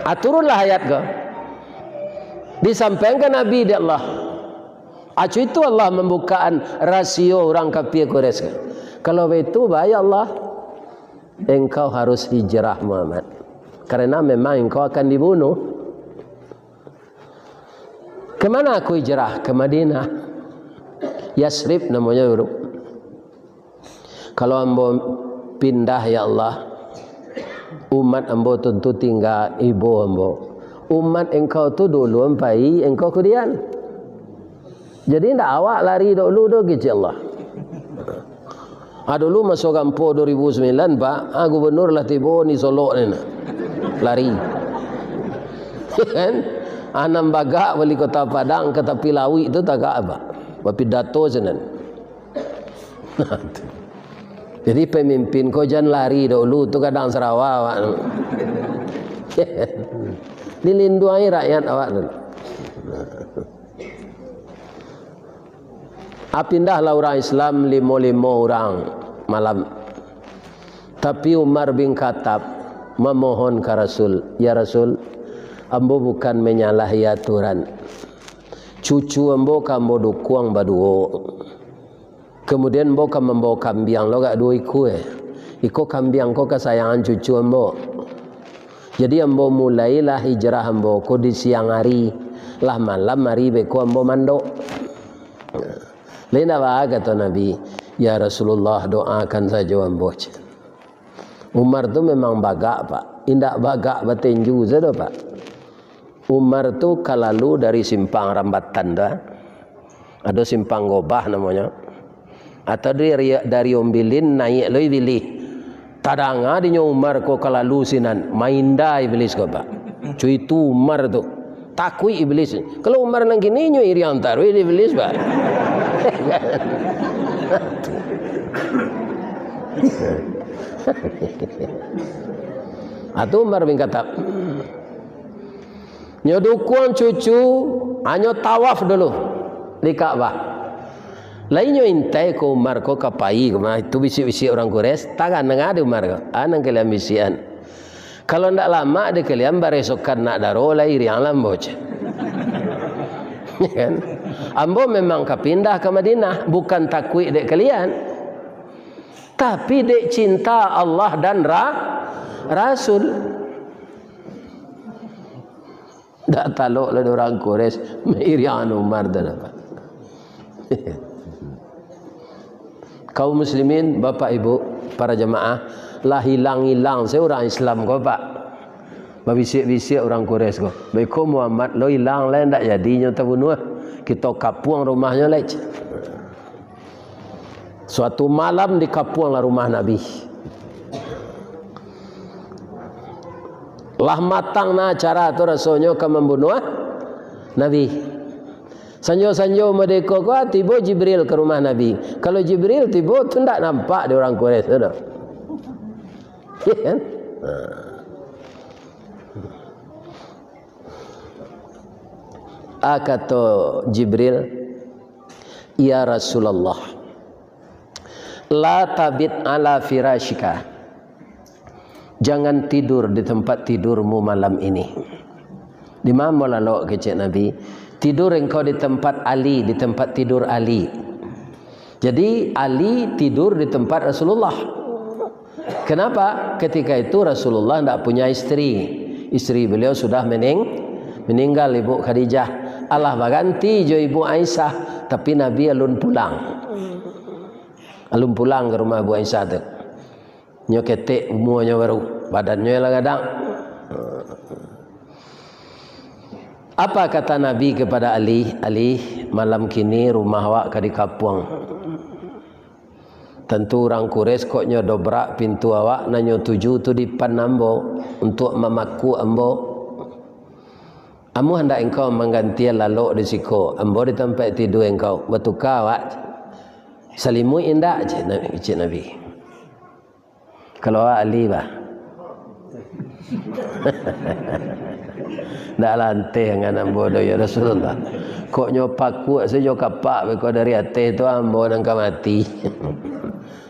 Ah, turunlah ayat ko. Disampaikan Nabi dek Allah. Acu itu Allah mambukaan rasio urang kafir Quraisy ko. Kalau baitu, bae ya Allah, engkau harus hijrah, Muhammad, karena memang engkau akan dibunuh. Kemana aku hijrah? Ke Madinah. Yasrib namonyo dulu. Kalau ambo pindah, ya Allah, umat ambo tu, tu tingga ibo ambo. Umat engkau tu dulu ampai, engkau kudian. Jadi, ndak awak lari dulu doh, kecek Allah. Ah, dulu maso gampo dua ribu sembilan, Pak, ah, gubernur lah tibo ni Solok ni nah. Lari. Kan? Anam bagak wali kota Padang ka tapi lauik tu tagak, Pak. Bapidato sinan. Jadi, pemimpin ko jan lari dulu tu, kadang sarawa awak tu. Dilinduangi rakyat awak tu. Ah, pindahlah urang Islam limo-limo urang malam. Tapi Umar bin Khattab mamohon ka Rasul, "Ya Rasul, ambo bukan manyalahi aturan. Cucu ambo ka ambo dukuang baduo. Kamudian, ambo ka mambawa kambiang lo agak duo ikua. Iko kambiang ko kasayangan cucu ambo. Jadi, ambo mulailah hijrah ambo ko di siang ari, lah malam ari beko ambo mandok." Lain apa kato Nabi, "Ya Rasulullah, doakan sajo ambo," cek. Umar tu memang bagak, Pak. Indak bagak batenju sajo, Pak. Umar tu ka lalu dari Simpang Rambatan tu, ah. Ado Simpang Gobah namonyo. Atau dari, dari Ombilin naiak lo Ibilih. Tadanga dinyo Umar ko ka lalu sinan, mainda Iblis ko, Pak. Cuitu Umar tu. Takuik Iblis. Kalau Umar nan kini, nyo iriang taruih di Iblis, Pak. Atu Umar bin Khattab. Nyo dukuang cucu, hanyo tawaf dulu di Ka'bah. Lai nyo intai ko Umar ko ka pai ka ma, itu bisiak-bisiak urang Quraisy, tagan danga di Umar ko. Ah, nan kalian bisiakan. Kalau ndak lamak di kalian baresokan nak daro, lai iriang lah ambo, cek. Ya kan? Ambo memang ka pindah ka Madinah, bukan takuik dek kalian. Tapi dek cinta Allah dan ra-, Rasul. Ndak talok lah urang Quraisy mairiang Umar tu dapat. Kaum muslimin, bapak ibu, para jamaah, lah ilang-ilang se urang Islam ko, Pak. Babisiak-bisiak urang Quraisy ko. Beko Muhammad lo ilang lai, ndak jadi nyo tabunuah. Kito kapuang rumahnyo lai. Suatu malam dikapuanglah rumah Nabi. Lah matang nah acara tu, rasonyo ka mambunuah Nabi. Sanjo-sanjo mode ko, ah, tibo Jibril ka rumah Nabi. Kalau Jibril tibo tu ndak nampak di urang Quraisy tu doh. Iya kan? Nah. Ah, kato Jibril, "Ya Rasulullah, la tabit ala firasyika." Jangan tidur di tempat tidurmu malam ini. Di ma ambo lalok, kecek Nabi? Tidur engkau di tempat Ali, di tempat tidur Ali. Jadi, Ali tidur di tempat Rasulullah. Kenapa? Ketika itu Rasulullah ndak punya istri. Istri beliau sudah mening-, meninggal, Ibu Khadijah. Alah baganti jo Ibu Aisyah, tapi Nabi alun pulang. Alun pulang ka rumah Ibu Aisyah tu. Nyo ketek umuanyo baru, badannyo lah gadang. Apa kata Nabi kepada Ali? "Ali, malam kini rumah awak ka dikapuang. Tantu urang Quraisy kok nyo dobrak pintu awak, nan nyo tuju tu dipan ambo, untuak mamaku ambo. Amuah ndak engkau manggantian lalok di siko, ambo di tampek tidua engkau, batuka awak salimuik indak?" cek Nabi, cek Nabi. Kalau awak Ali, bah. Ndak lanteh angan ambo doh, ya Rasulullah. Kok nyo pakuak sajo kapak beko dari ateh tu, ambo nan ka mati.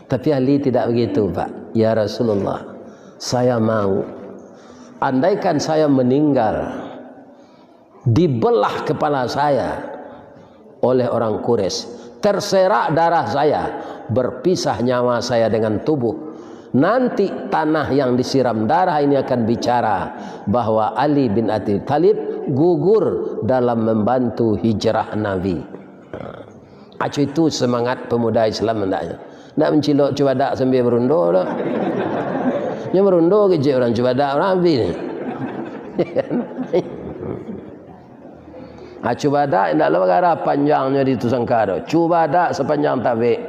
Tapi Ali tidak begitu, Pak. "Ya Rasulullah, saya mau. Andaikan saya meninggal, dibelah kepala saya oleh orang Quraisy, terserak darah saya, berpisah nyawa saya dengan tubuh, nanti tanah yang disiram darah ini akan bicara bahwa Ali bin Abi Thalib gugur dalam membantu hijrah Nabi." Aco itu semangat pemuda Islam hendaknyo. Ndak mancilok cubadak sambia barundo doh. Nyo barundo kecek urang cubadak urang abih. Ah, cubadak indak lo bagara panjangnyo di tu sangka doh. Cubadak sapanjang tabek.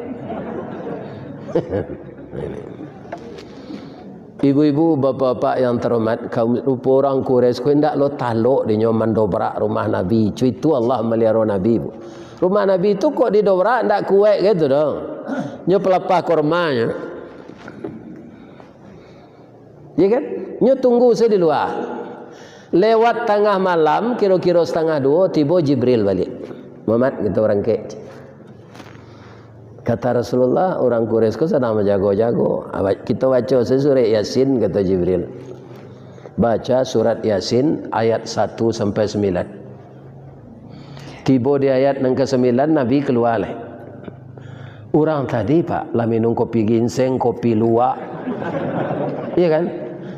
Ibu-ibu, bapak-bapak yang terhormat, kaum rupo urang Quraisy ko indak lo talok dinyo mandobrak rumah Nabi. Cuitu Allah maliaro Nabi, Bu. Rumah Nabi tu kok didobrak, ndak kuaik gitu doh. Nyo pelapah kormanyo. Ya kan? Nyo tunggu sajo di lua. Lewat tangah malam, kiro-kiro satangah duo, tibo Jibril baliak. "Muhammad, kito barangkek." Kata Rasulullah, "Urang Quraisy ko sadang bajago-jago. Aba-, kito baco sajo surek Yasin," kata Jibril. Baca surat Yasin ayat satu sampai sambilan. Tibo di ayat nan kasambilan, Nabi kalua lai. Urang tadi, Pak, lah minum kopi ginseng, kopi luwak. Iya kan?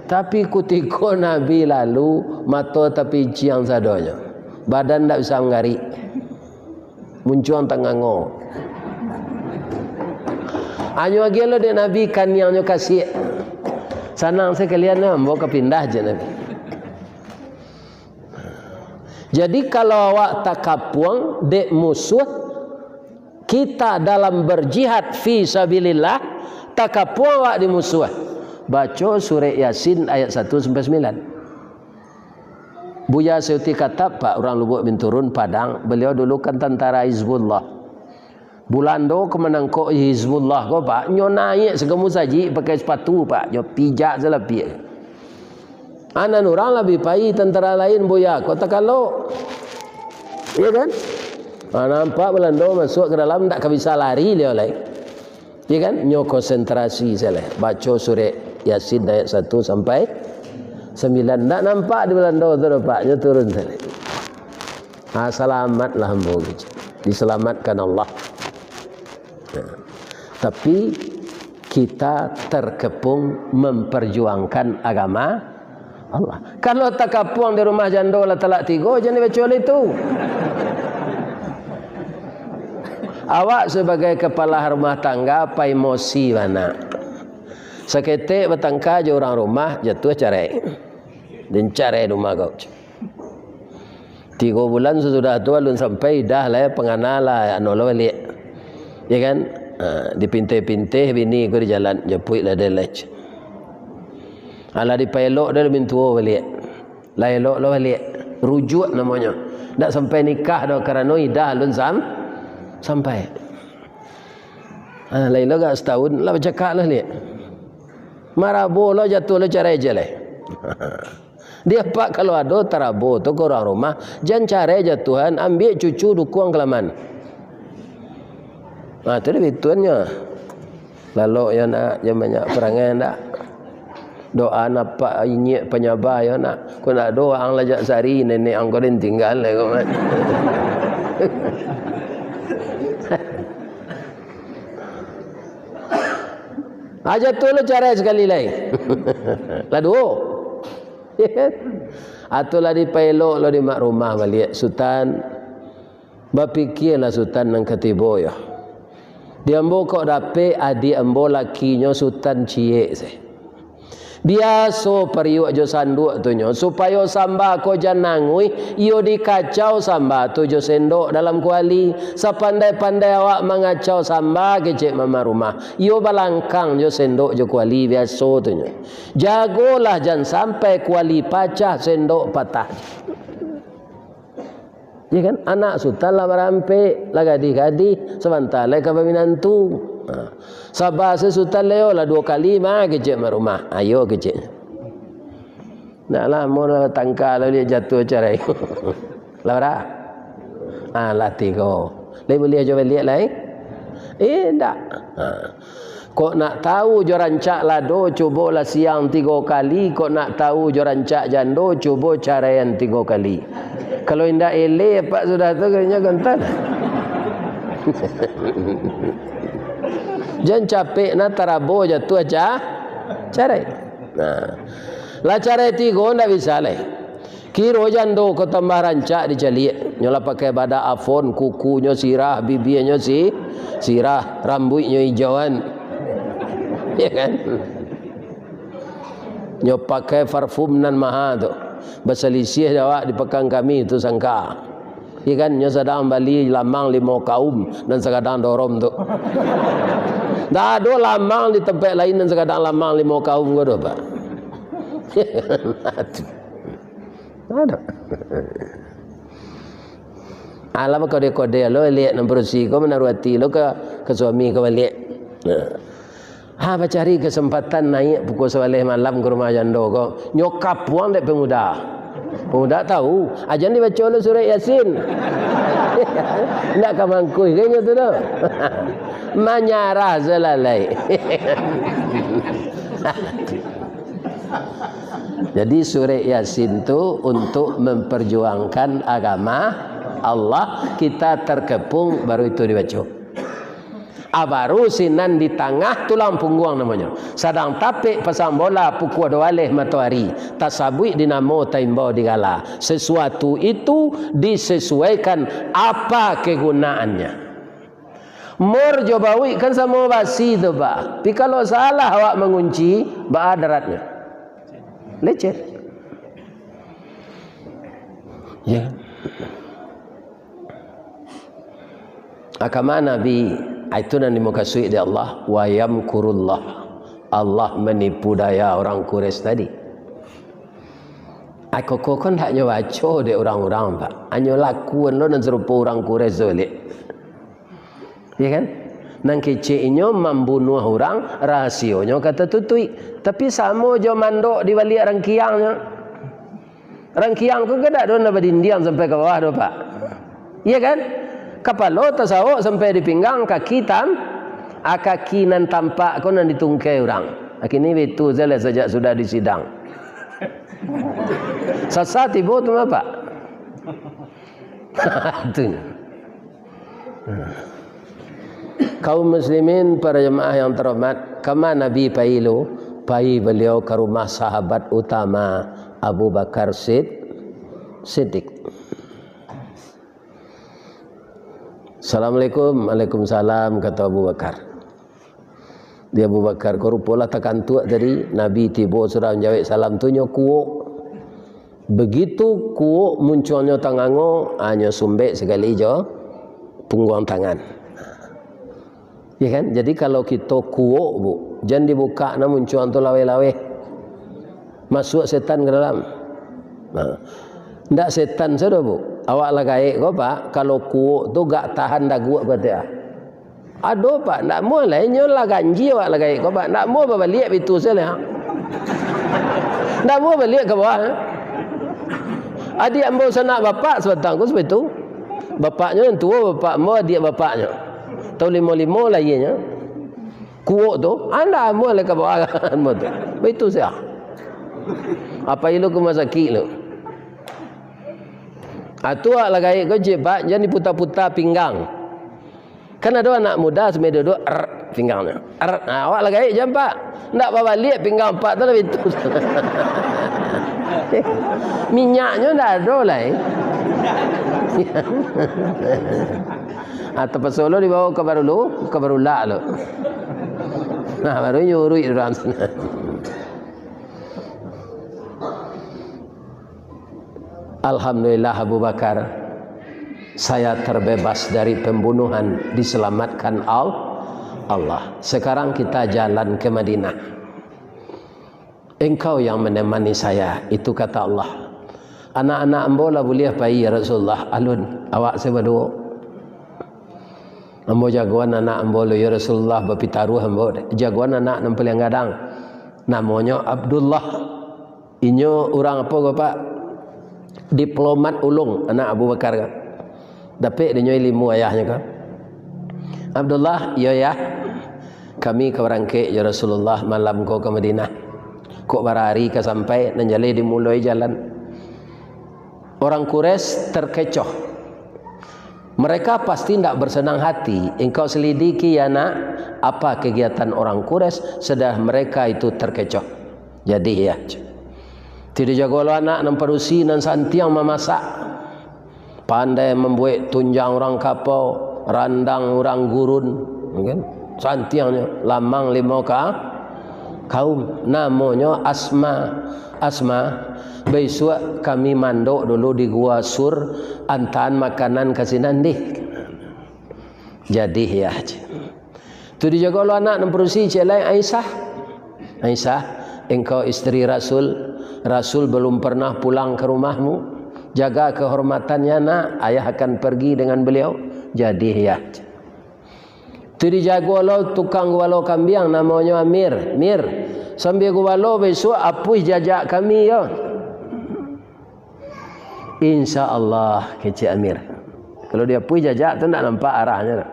Tapi kutiko Nabi lalu, mato tapinciang sadonyo. Badan ndak bisa manggarik. Muncuang tangango. Anyo agiah lo dek Nabi, kaniangnyo kasiak. Sanang sakalian ambo ka pindah, cek Nabi. Jadi, kalau awak takapuang dek musuh, kita dalam berjihad fi sabilillah, takapuang awak di musuh. Baco surek Yasin ayat satu sampai sambilan. Buya Suyuti Khatab, Pak, urang Lubuak Binturun, Padang, beliau dulu kan tantara Hizbullah. Bulando ka manangkok Hizbullah ko, Pak, nyo naiak sagan musajik pakai sapatu, Pak, nyo pijak salapiak. Anan urang labiah pai tantara lain, Buya, ko takalok. Iya kan? Ah, nampak Bulando masuak ka dalam, ndak ka bisa lari liau lai. Iya kan? Nyo konsentrasi sajo lai. Baco surek Yasin ayat satu sampai sambilan. Ndak nampak di Bulando tu, nampak nyo turun sajo lai. Ah, salamatlah ambo gitu. Diselamatkan Allah. Nah, tapi kita terkepung memperjuangkan agama Allah. Kalau takapuang di rumah jando lah talak tigo, jan dibaco lai tu. Awak sabagai kapalo rumah tangga, pai emosi bana. Saketek batangka jo urang rumah, jatuah carai. Den carai rumah kau. Tigo bulan sasudah tu alun sampai, idah lah, pangana lah, anu lah baliak. Ya kan? Ha, dipinteh-pinteh bini ko di jalan, japuik lah delec. Alah dipaelok dah, lah mintuo baliak. Lah elok lah baliak. Rujuak namonyo. Ndak sampai nikah doh, karano idah alun sam-, sampai. Ha, lain lo agak satahun, lah bacakak lah liak. Marabo lo, jatuah lo, carai je lai. Di apak kalau ado tarabo tu ka urang rumah, jan carai jatuahan, ambiak cucu dukuang kalaman. Ha, tu dia bituannyo. Lalok yo nak, jan banyak parangai ndak. Doa napak inyiak panyabah yo nak. Ko ndak doa ang lajak sari, nenek ang ko den tinggal lai ko, man. Aja tu lo carai sakali lai. Lah duo. Atau lah dipaelok lo di mak rumah baliak, Sutan. Bapikialah Sutan nan ka tibo yo. Di ambo kok dapek adiak ambo lakinyo Sutan ciek se. Biaso pariuak jo sanduak tu nyo, supayo samba ko jan nanguih, iyo dikacau samba tu jo sendok dalam kuali. Sapandai-pandai awak mangacau samba, kecek mama rumah, iyo balangkang jo sendok jo kuali biaso tu nyo. Jagolah jan sampai kuali pacah, sendok patah. Ya kan? Anak Sutan lah barampek, lah gadih-gadih, sabanta lai ka baminantu. Ha. Saba se Sutan lai, yo lah duo kali mah, kecek mak rumah. Ayo kecek. Ndak lamo lah tangka lah liak jatuah carai. Lah bara? Ah, lah tigo. Lai buliah jo baliak lai? Eh, ndak. Ha. Kok nak tahu jo rancak lado, cubolah siang tigo kali. Kok nak tahu jo rancak jando, cubo caraian tigo kali. Kalau indak eleh apak sudah tu, kayaknya gantan. Jan capek nah tarabo jatuah ca-, carai. Nah. Lah carai tigo ndak bisa lai. Kiro jando ko tambah rancak dicaliak. Nyo lah pakai badak afon, kukunyo sirah, bibianyo si-, sirah, rambuiknyo ijauan. Ya kan? Nyo pakai parfum nan maha tu. Basalisiah jo awak di Pakan Kamis tu sangka. Ya kan? Nyo sadang bali lamang limo kaum nan sagadang dorom tu. Ndak ado lamang di tampek lain nan sagadang lamang limo kaum ko doh, Pak. Ado. Alah, bakode-kode lo liak nan padusi ko, manaruah ati lo ka, ka suami ko baliak. Nah. Ha, bacari kasempatan naiak pukua sabaleh malam ka rumah jando ko. Nyo kapuang dek pemuda. Pemuda tahu, ajan dibaco lo surek Yasin. Ndak ka mangkuih ka inyo tu doh. Manyarah salalai. Jadi, surek Yasin tu untuk memperjuangkan agama Allah, kita terkepung, baru itu dibaco. Ah, baru sinan di tangah tulang pungguang namonyo. Sadang tapek pasang bola pukua duo baleh matoari, tasabuik di namo, taimbau di gala. Sesuatu itu disesuaikan apa kegunaannya. Mur jo bauik kan samo basi tu, Pak. Tapi kalau salah awak mangunci, baa daratnyo? Lecet. Ya. Agama Nabi, itu nan dimukasuik dek Allah, "Wa yamkurullah." Allah manipu daya urang Quraisy tadi. Ako ko kan ndak nyo baco dek urang-urang, Pak. Hanyo lakuan lo nan sarupo urang Quraisy tu, liak. Ya kan? Nan kecek inyo mambunuah urang, rahasionyo ka tatutuik. Tapi samo jo mandok di baliak rangkiangnyo. Rangkiang tu kan dak ado nan badindiang sampai ka bawah doh, Pak. Iya kan? Kapalo tasawok sampai di pinggang, kaki tam-, ah, kaki nan tampak ko nan ditungkai urang. Kini bitu salah sajak sudah disidang. Sasa tibo tu mah, Pak. Tu. Kaum muslimin, para jamaah yang terhormat, kama Nabi pai lo? Pai baliau ka rumah sahabat utama Abu Bakar Sid-, Siddiq. "Assalamualaikum." "Waalaikumsalam," kato Abu Bakar. Di Abu Bakar ko rupo lah takantuak tadi, Nabi tibo sudah manjawek salam tu nyo kuok. Begitu kuok muncuangnyo tangango, hanyo sumbek sakali jo pungguang tangan. Ya kan? Jadi, kalau kito kuok, Bu, jan dibukak nah muncuang tu laweh-laweh. Masuak setan ka dalam. Nah. Ndak setan sado, Bu. Awak lah gaek ko, Pak, kalau kuok tu gak tahan daguak ko, ah. Ado, Pak, ndak muah lai, inyo lah ganjia awak lah gaek ko, Pak. Ndak muah babaliak bitu sajo lah. Ndak muah baliak ka bawah, eh. Adiak ambo sanak bapak sabatang ko sabitu. Bapaknyo nan tuo, bapak ambo, adiak bapaknyo. Taun limo limo lahianyo. Kuok tu, ah, ndak muah lai ka bawah ambo tu. Baitu sajo. Apo ilu ka rumah sakik lu? Ah, tu awak lah gaek ko, cik, Pak, jan diputa-puta pinggang. Kan ado anak mudo sambil duduak, er, pinggangnyo. Er, nah, awak lah gaek jan, Pak. Ndak babaliak pinggang Pak tu lah bitu. Minyaknyo ndak ado lai. Ah, tapaso lo dibawa ka Barulu, ka Barulak lo. Nah, baru nyuruik urang sinan. Alhamdulillah, Abu Bakar, saya terbebas dari pembunuhan, diselamatkan Al-, Allah. Sekarang kita jalan ke Madinah. Engkau yang menemani saya, itu kata Allah. Anak-anak ambo lah buliah pai, ya Rasulullah. Alun, awak sajo baduo. Ambo jagoan anak ambo lo, ya Rasulullah, bapitaruah ambo. Jagoan anak nan paliang gadang. Namonyo Abdullah. Inyo urang apo ko, Pak? Diplomat ulung, anak Abu Bakar kan. Dapek dinyo ilimu ayahnyo kan. Abdullah, iyo, Yah. Kami ka barangkek jo Rasulullah malam ko ka Madinah. Kok bara ari ka sampai, nan jaleh dimuloi jalan. Orang Quraisy terkecoh. Mereka pasti ndak bersenang hati. Engkau selidiki, ya nak, apa kegiatan orang Quraisy, sudah mereka itu terkecoh. Jadi, ya. Ti dijago lo anak nan padusi, nan santiang mamasak. Pandai mambuek tunjang urang kapau, randang urang gurun, kan? Santiangnyo, lamang limo ka kaum. Namonyo Asma. Asma, bisuak kami mandok dulu di Gua Sur, antaan makanan ka sinan dih. Jadi, ya. Tu dijago lo anak nan padusi, cek lain Aisyah. Aisyah, engkau isteri Rasul. Rasul belum pernah pulang ke rumahmu. Jaga kehormatannya, nak. Ayah akan pergi dengan beliau. Jadi, ya. Tu dijago lo tukang gubalo kambiang, namonyo Amir. Mir, sambil gubalo, bisuak apuih jajak kami, yo. Insya Allah, kecek Amir. Kalau diapuih jajak tu, ndak nampak arahnyo.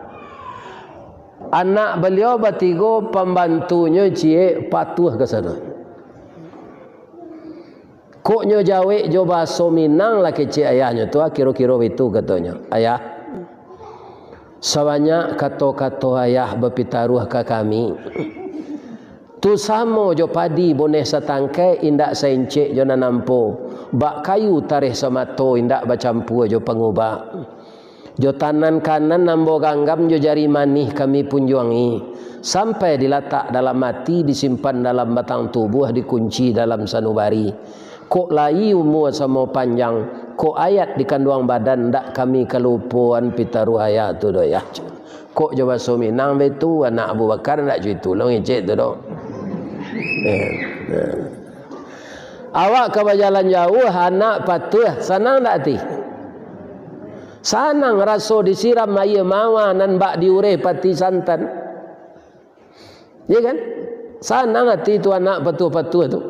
Anak baliau batigo, pambantunyo ciek, patuah ka sado. Kok nyo jawek jo bahaso Minang lah, kecek ayahnyo tu, ah, kiro-kiro baitu katonyo. Ayah, sabanyak kato-kato ayah bapitaruah ka kami, tu samo jo padi boneh satangkai, indak saincek jo nan ampo. Bak kayu tareh samato, indak bacampua jo pangubak. Jo tanan kanan ambo ganggam, jo jari manih kami punjuangi, sampai dilatak dalam ati, disimpan dalam batang tubuah, dikunci dalam sanubari. Kok lai umua samo panjang, kok ayat di kanduang badan, ndak kami kalupoan pitaruah ayah tu doh, yah. Kok jo baso Minang baitu, anak Abu Bakar ndak jo itu lo ngecek tu doh. Eh, eh. Awak ka bajalan jauah, anak patuah, sanang ndak ati? Sanang raso disiram aia mawar nan bak diureh pati santan. Ya kan? Sanang ati tu anak patuah-patuah tu.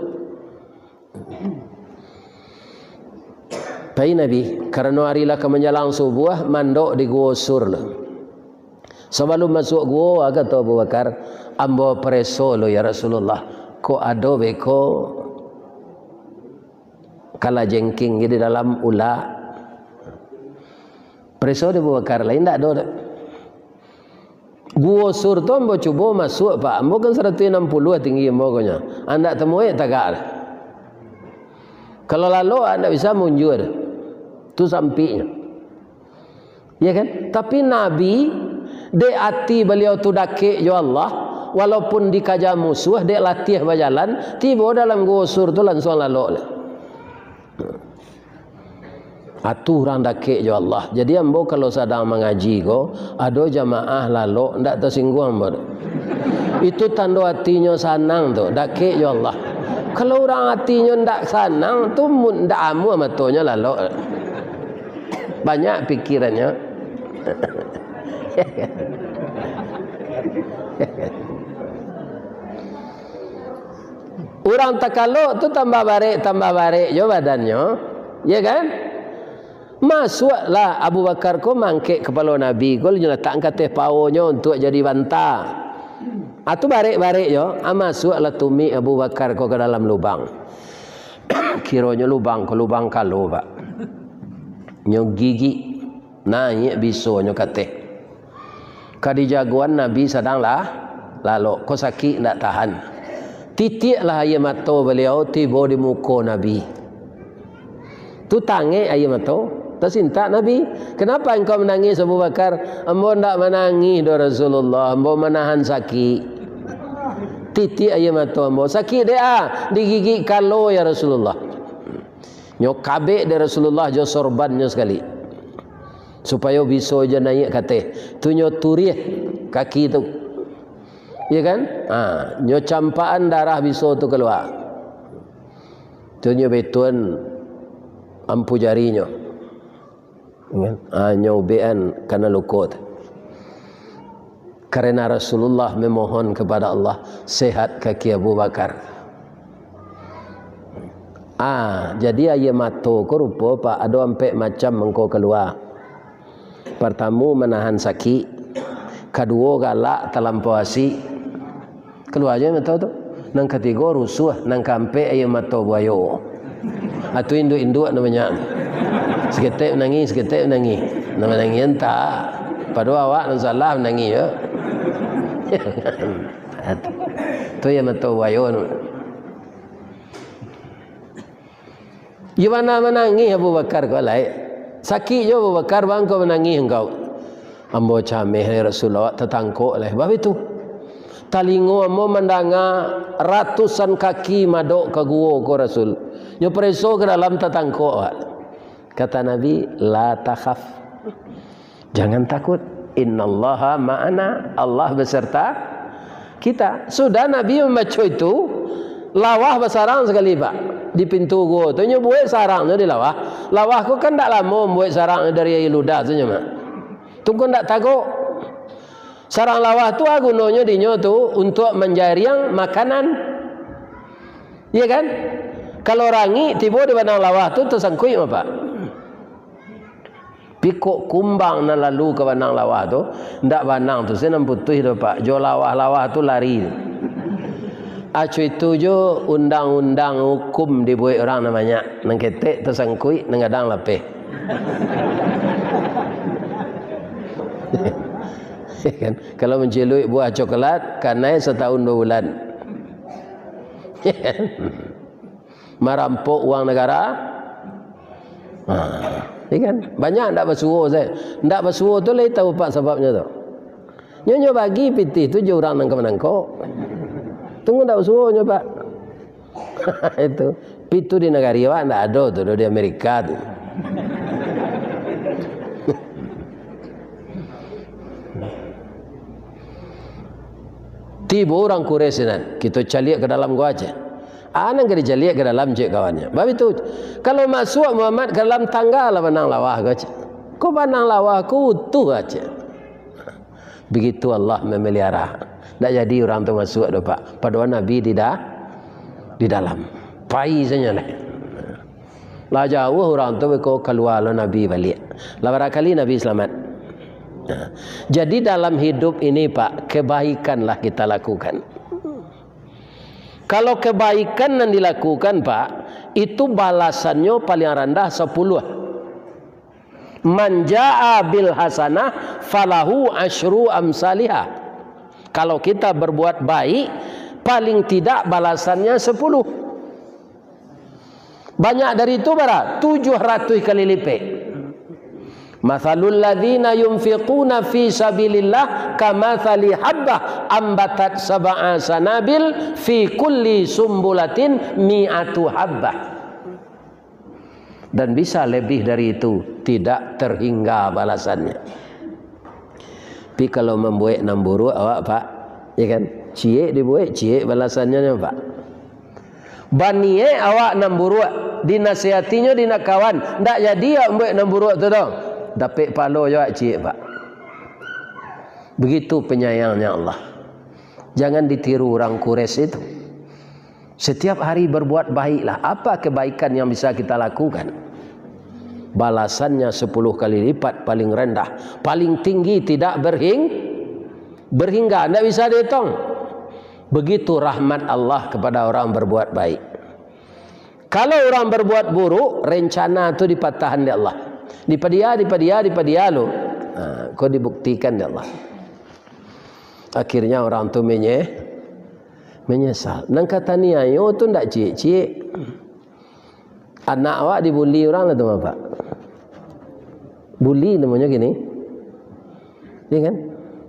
Pai Nabi, karano ari lah ka manjalang subuah, mandok di Guo Sur lah. Sabalum masuak guo, kato Abu Bakar, "Ambo pareso lo, ya Rasulullah, kok ado beko kalajengking di dalam ulak." Pareso di Abu Bakar, lain ndak ado doh. Guo Sur tu ambo cubo masuak, Pak. Ambo kan saratuih anam puluah tinggi ambo ko nyo. Andak tamuek tagak doh. Kalau lalok, andak bisa munjua doh. Tu sampiknyo. Ya kan? Tapi Nabi, dek ati baliau tu dakek jo Allah, walaupun dikaja musuah, dek latiah bajalan, tibo dalam Guo Sur tu lansuang lalok lah. Atu urang dakek jo Allah. Jadi, ambo kalau sadang mangaji ko, ado jamaah lalok, ndak tasingguang ambo tu. Itu tando atinyo sanang tu, dakek jo Allah. Kalau urang atinyo ndak sanang tu, mu-, ndak amuah matonyo lalok. Banyak pikirannyo. Urang takalok tu tambah barek, tambah barek jo badannyo, ya kan? Masuaklah Abu Bakar ko mangkek kapalo Nabi ko, nyo latakkan ka ateh paonyo untuak jadi banta. Ah, tu barek-barek jo, ah, masuaklah tumik Abu Bakar ko ka dalam lubang. Kironyo lubang ko lubang kalo, Pak. Nyo gigik, naiak bisonyo ka ateh. Ka dijagoan Nabi sadang lah lalok, ko sakik ndak tahan. Titiaklah aia mato baliau tibo di muko Nabi. Tu tangek aia mato, tasintak Nabi. "Kenapa engkau menangis, Abu Bakar?" "Ambo ndak manangih doh, Rasulullah, ambo manahan sakik." Titiak aia mato ambo. "Sakik dek a?" "Digigik kalo, ya Rasulullah." Nyo kabek dek Rasulullah jo sorbannyo sakali, supayo biso jo naiak ka ateh. Tu nyo turiah kaki tu. Iya kan? Ha, nyo campakan darah biso tu kalua. Tu nyo betuan ampu jarinyo. Kan? Ah, nyo ubekan kana luko tu. Karena Rasulullah memohon kepada Allah, sehat kaki Abu Bakar. Ah, jadi aia mato ko rupo, Pak, ado ampek macam mangko kalua. Partamo, manahan sakik. Kaduo, galak talampau asik. Kalua juo mato tu. Nan katigo, rusuah. Nan kaampek, aia mato buayo. Ah, tu induak-induak namonyo. Saketek manangih, saketek manangih. Nan manangih entah. Padahal awak nan salah manangih, yo. Tu aia mato buayo tu. Iyo bana manangih Abu Bakar ko lai. Sakik juo Abu Bakar, baa mangko manangih engkau? Ambo cameh, ya Rasul, awak tatangkok lai. Baa baitu? Talingo ambo mandanga ratusan kaki madok ka guo ko, Rasul. Nyo pareso ka dalam, tatangkok awak. Kata Nabi, "La takhaf." Jangan takut. "Innallaha ma'ana." Allah beserta kita. Sudah Nabi mambaco itu, lawah basarang sakali, Pak. Di pintu guo tu, nyo buek sarangnyo di lawah. Lawah ko kan ndak lamo buek sarangnyo dari aia ludah tu nyo, Mak. Tu ko ndak tagak. Sarang lawah tu, ah, gunonyo dinyo tu untuak manjariang makanan. Iya kan? Kalau rangik tibo di banang lawah tu, tasangkuik, Pak. Pikok kumbang nan lalu ka banang lawah tu, ndak banang tu se nan putuih tu, Pak. Jo lawah-lawah tu lari. Aco itu jo undang-undang hukum dibuek urang nan banyak. Nan ketek tasangkuik, nan gadang lapeh. Kan? Kalau manciluik buah coklat, kanai satahun dua bulan. Marampok uang nagara. Ha, iya kan? Banyak ndak basuo sajo. Ndak basuo tu lai tahu, Pak, sababnyo tu. Nyo, nyo bagi pitih tu jo urang nan ka manangkok. Tunggu ndak basuo nyo, Pak. Itu. Pitu di nagari awak ndak ado tu, di Amerika tu. Tibo urang Quraisy nan, kito caliak ka dalam ko aja. Ah, nan ka dicaliak ka dalam, cek kawannyo. Bab itu, kalau masuak Muhammad ka dalam, tanggalah banang lawah ko, cek. Ko banang lawah ko utuh aja. Begitu Allah memelihara. Ndak jadi urang tu masuak doh, Pak. Padohal Nabi di da-, di dalam. Pai sajo lah. Lah jauah urang tu, beko kalua lo Nabi baliak. Lah barakali Nabi salamat. Nah, jadi dalam hidup ini, Pak, kebaikanlah kita lakukan. Kalau kebaikan nan dilakukan, Pak, itu balasannyo paling randah sapuluah. "Man jaa bil hasanah falahu asyru amsaliha." Kalau kita berbuat baik, paling tidak balasannya sepuluh. Banyak dari itu bara? Tujuh ratus kali lipek. "Matsalul ladzina yunfiquna fi sabilillah kamatsali habbah ambatat sab'a sanabil fi kulli sumbulatin mi'atu habbah." Dan bisa lebih dari itu, tidak terhingga balasannyo. Tapi kalau mambuek nan buruak awak, Pak, ya kan? Ciek dibuek, ciek balasannyo, Pak. Baniek awak nan buruak, dinasihatinyo dek kawan, ndak jadi awak mambuek nan buruak tu doh. Dapek pahalo jo awak ciek, Pak. Begitu penyayangnya Allah. Jangan ditiru urang Quraisy itu. Setiap hari berbuat baiklah. Apa kebaikan yang bisa kita lakukan? Balasannya sepuluh kali lipat, paling rendah, paling tinggi, tidak berhing-, berhingga, ndak bisa dihitung. Begitu rahmat Allah kepada orang berbuat baik. Kalau urang berbuat buruk, rencana tu dipatahan dek Allah. Dipadia, dipadia, dipadia lo. Ha, ko dibuktikan dek Allah. Akhirnya urang tu menye-, menyesal. Nan ka taniayo tu ndak ciek-ciek. Anak awak dibuli urang lah tu, Bapak. Buli namonyo kini. Ya kan?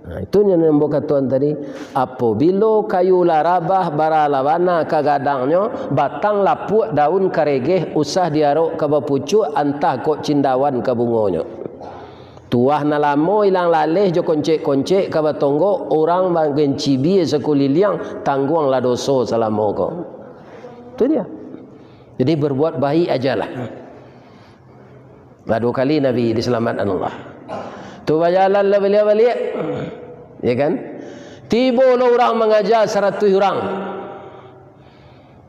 Nah, itu yang ambo katokan tadi. Apabilo kayu lah rabah, bara lah bana ka gadangnyo, batang lapuak, daun karegeh, usah diarok ka bapucuak, antah kok cindawan ka bungonyo. Tuah nan lamo ilang laleh jo koncek-koncek ka batonggok, urang bagencibia sakuliliang, tangguanglah doso salamo ko. Itu dia. Jadi, berbuat baik ajalah. Lah duo kali Nabi diselamatkan Allah. Tu bajalan lah baliak-baliak. Ya kan? Tibo lo urang mangaja saratuih urang.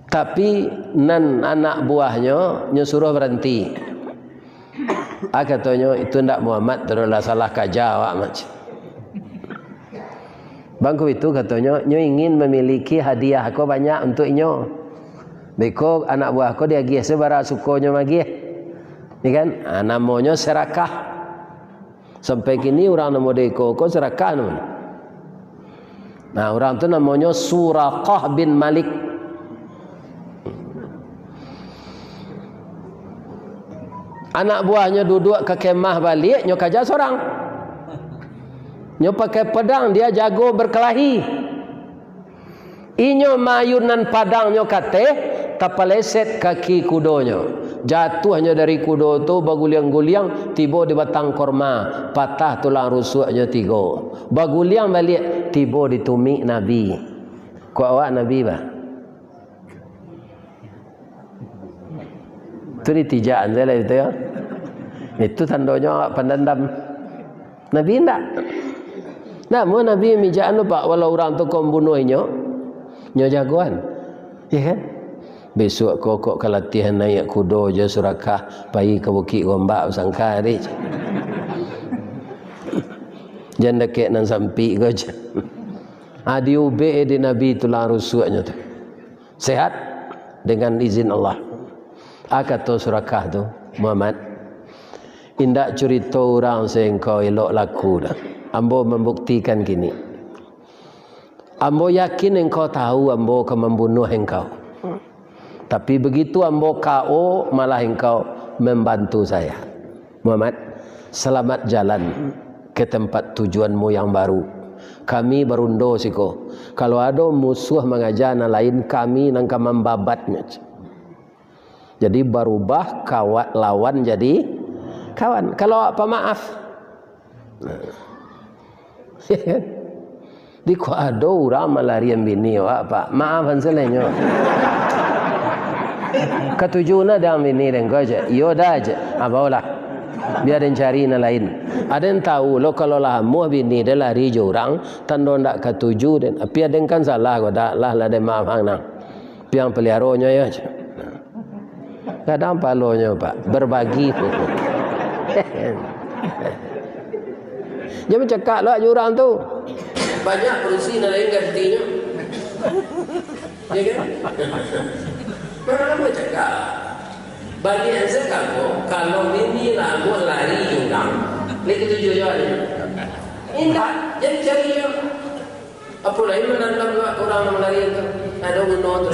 Tapi nan anak buahnyo, nyo suruah baranti. Ah, katonyo, "Itu ndak Muhammad, tu lah salah kaja awak, Mak." Bangku itu katonyo, nyo ingin mamiliki hadiah ko banyak untuak inyo. Beko anak buah ko diagiah sabara sukonyo magiah. Ya kan? Ah, namonyo serakah. Sampai kini urang namo deko ko serakah namonyo. Nah, urang tu namonyo Suraqah bin Malik. Anak buahnyo duduak ka kemah baliak, nyo kaja sorang. Nyo pakai padang, dia jago berkelahi. Inyo maayunan padangnyo kateh, tapaleset kaki kudonyo. Jatuahnyo dari kudo tu baguliang-guliang, tibo di batang korma, patah tulang rusuaknyo tigo. Baguliang baliak, tibo di tumik Nabi. Kok awak Nabi, bah? Tu ditijakan sajo lah itu, yo. Itu tandonyo awak pandandam. Nabi indak. Namun Nabi mijakan tu, Pak, walau urang tu ko mambunuah inyo, nyo jagoan. Ya kan? Besok ko kok ka latihan naiak kudo jo Suraqah, pai ka Bukik Gombak basangka dek. Jan dakek nan sampik ko jan. Ah, diubek dek Nabi tulang rusuaknyo tu. Sehat dengan izin Allah. Ah, kato Suraqah tu, "Muhammad, indak curito urang se engkau elok laku doh. Ambo mambuktikan kini. Ambo yakin engkau tahu ambo ka mambunuah engkau. Tapi begitu ambo K O, malah engkau membantu saya. Muhammad, selamat jalan ke tempat tujuanmu yang baru. Kami barundo siko. Kalau ado musuah mangaja nan lain, kami nan ka mambabatnyo." Jadi, barubah kawat lawan jadi kawan. Kalau awak pamaaf. Nah. Di kok ado urang malarian bini awak, Pak. Maafan salanyo. Katuju nah dek bini den ko je. Iyo dah je. Ah, baolah. Bia den cari nan lain. Aden tahu lo kalau lah amuah bini den lari jo urang, tando ndak katuju den. Tapi aden kan salah ko dak lah, lah den maafan nah. Piang paliaronyo yo je. Gadang palonyo, Pak. Berbagi. Jan bacakak lo jo urang tu. Banyak padusi nan lain gantinyo. Ya kan? Urang nan bacakak. Bagi answer kamu, kalau bini lamun lari urang, ni ketujuh jawab ni. Indak, jadi cari yo. Apo lai manandam juo urang nan malarian tu? Ado guno tu.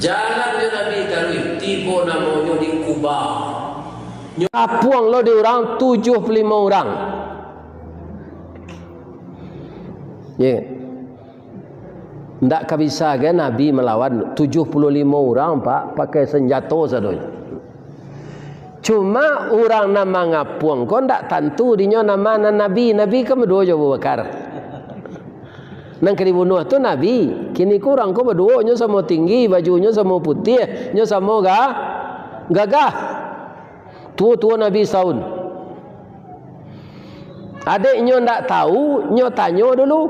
Jalan jo Nabi taruih, tibo namonyo di Quba. Nyo kapuang lo di urang, tujuah puluah limo urang. Ye. Ndak ka bisa ge Nabi malawan tujuh puluh limo urang, Pak, pakai sanjato sadonyo. Cuma urang nan mangapuang ko ndak tantu dinyo nama nan nabi. Nabi kan baduo jo Abu Bakar. Nan ka dibunuah tu nabi. Kini ko urang ko baduo, nyo samo tinggi, bajunyo samo putiah, nyo samo ga-, gagah. Tuo-tuo Nabi saun. Adek nyo ndak tahu, nyo tanyo dulu.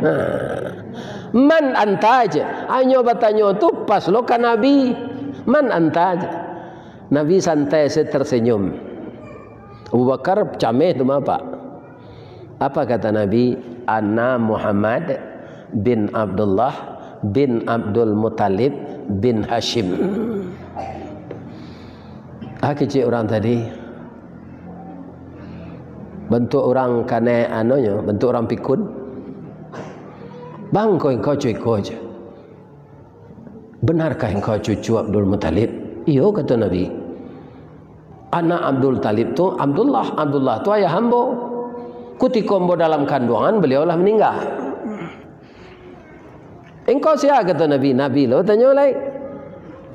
Nah. "Man anta?" je. Hanyo batanyo tu pas lo ka Nabi. "Man anta?" je. Nabi santai se tersenyum. Abu Bakar cameh tu mah, Pak. Apa kata Nabi? "Ana Muhammad bin Abdullah bin Abdul Muttalib bin Hashim." Ah, kecek urang tadi. Bantuak urang kanai anonyo, bantuak urang pikun. "Bang, ko engkau cuko je. Benarkah engkau cucu Abdul Muttalib?" "Iyo," kata Nabi. "Anak Abdul Talib tu Abdullah. Abdullah tu ayah ambo. Kutiko ambo dalam kanduangan, beliau lah maningga." "Engkau sia?" kata Nabi. Nabi lo tanyo lai.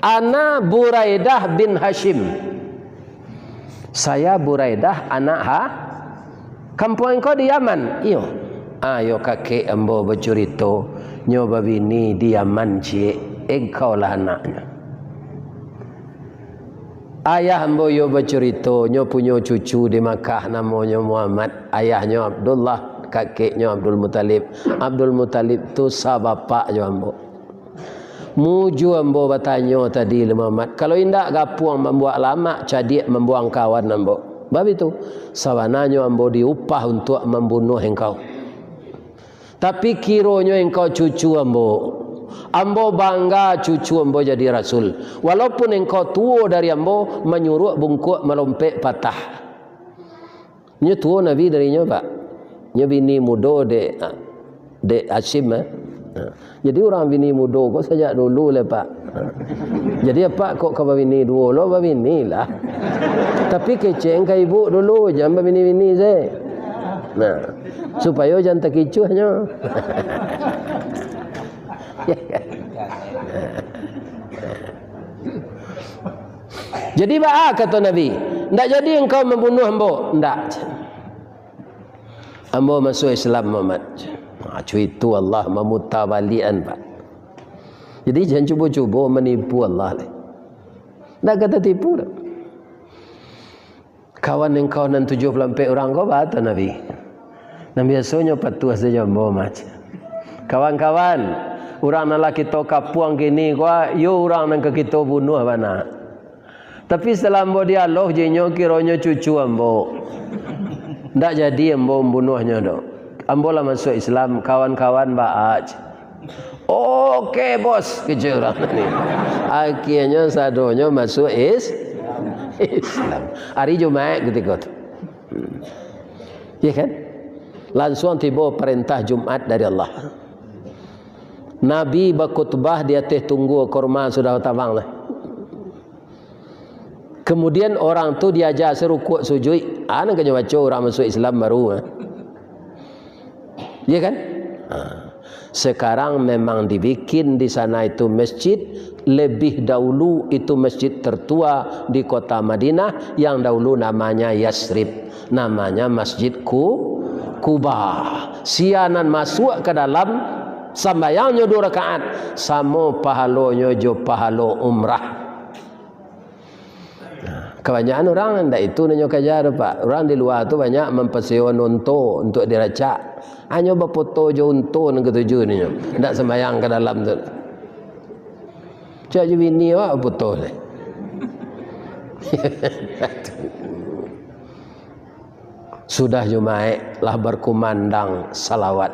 "Ana Buraidah bin Hashim." "Saya Buraidah anak ha-, kampuang engkau di Yaman?" "Iyo." "Ayo kakek ambo bacurito, nyo babini di Yaman ciek, engkau lah anaknyo." "Ayah ambo iyo bacurito, nyo punyo cucu di Makkah, namonyo Muhammad. Ayahnyo Abdullah, kakeknyo Abdul Muttalib. Abdul Muttalib tu sabapak jo ambo. Mujua ambo batanyo tadi, lai Muhammad. Kalau indak, gapuang mambuak lamak, cadiak mambuang kawan ambo. Bab itu, sabananyo ambo diupah untuak mambunuah engkau. Tapi kironyo engkau cucu ambo. Ambo bangga cucu ambo jadi rasul. Walaupun engkau tuo dari ambo, manyuruak bungkuak malompek patah." Nyo tuo Nabi dari nyo, Pak. Nyo bini mudo dek, dek Hasyim, eh. Ha. Jadi urang bini mudo ko sajak dulu lai, Pak. Ha. Jadi apak kok ka babini duo lo, babinilah. Tapi kecek ka ibu dulu, jan babini-bini se. Nah, supayo jan takicuahnyo. Jadi baa kato Nabi, "Ndak jadi engkau mambunuah ambo?" "Ndak. Ambo masuak Islam, Muhammad." Ha, cuitu Allah mamuta baliakan, Pak. Jadi jan cubo-cubo manipu Allah lai. Ndak ka tatipu doh. "Kawan engkau nan tujuah puluah ampek urang ko baa tu, Nabi?" "Nan biasonyo patuah sajo ambo, Mas." "Kawan-kawan, urang nan lah kito kapuang kini ko, iyo urang nan ka kito bunuah bana. Tapi setelah ambo dialog jo inyo, kironyo cucu ambo. Ndak jadi ambo mambunuahnyo doh. Ambo lah masuak Islam, kawan-kawan baa?" "Oke, Bos," kecek urang tadi. Akhianyo sadonyo masuak is-, Islam. Hari Jumaik kutiko tu. Hmm. Iya kan? Lansuang tibo parentah Jumaat dari Allah. Nabi bakhutbah di ateh tunggua kurma sudah tabang lah. Kemudian orang tu diaja se rukuak sujuik. Ah, nan ka nyo baco urang masuak Islam baru, ah. Iya kan? Ah. Sekarang memang dibikin di sana itu masjid, lebih dahulu itu masjid tertua di kota Madinah, yang dahulu namanya Yasrib, namanya Masjid Ku-, Kuba. Sia nan masuak ka dalam, sambayangnyo duo rakaat, samo pahalonyo jo pahalo umrah. Nah, kabanyakan urang ndak itu nan nyo kaja tu, Pak. Urang di lua tu banyak mampasewa unto untuak diracak. Hanyo bafoto jo unto nan katuju ninyo. Ndak sambayang ka dalam tu. Cak jo bini awak bafoto se. Sudah Jumaik lah berkumandang salawat.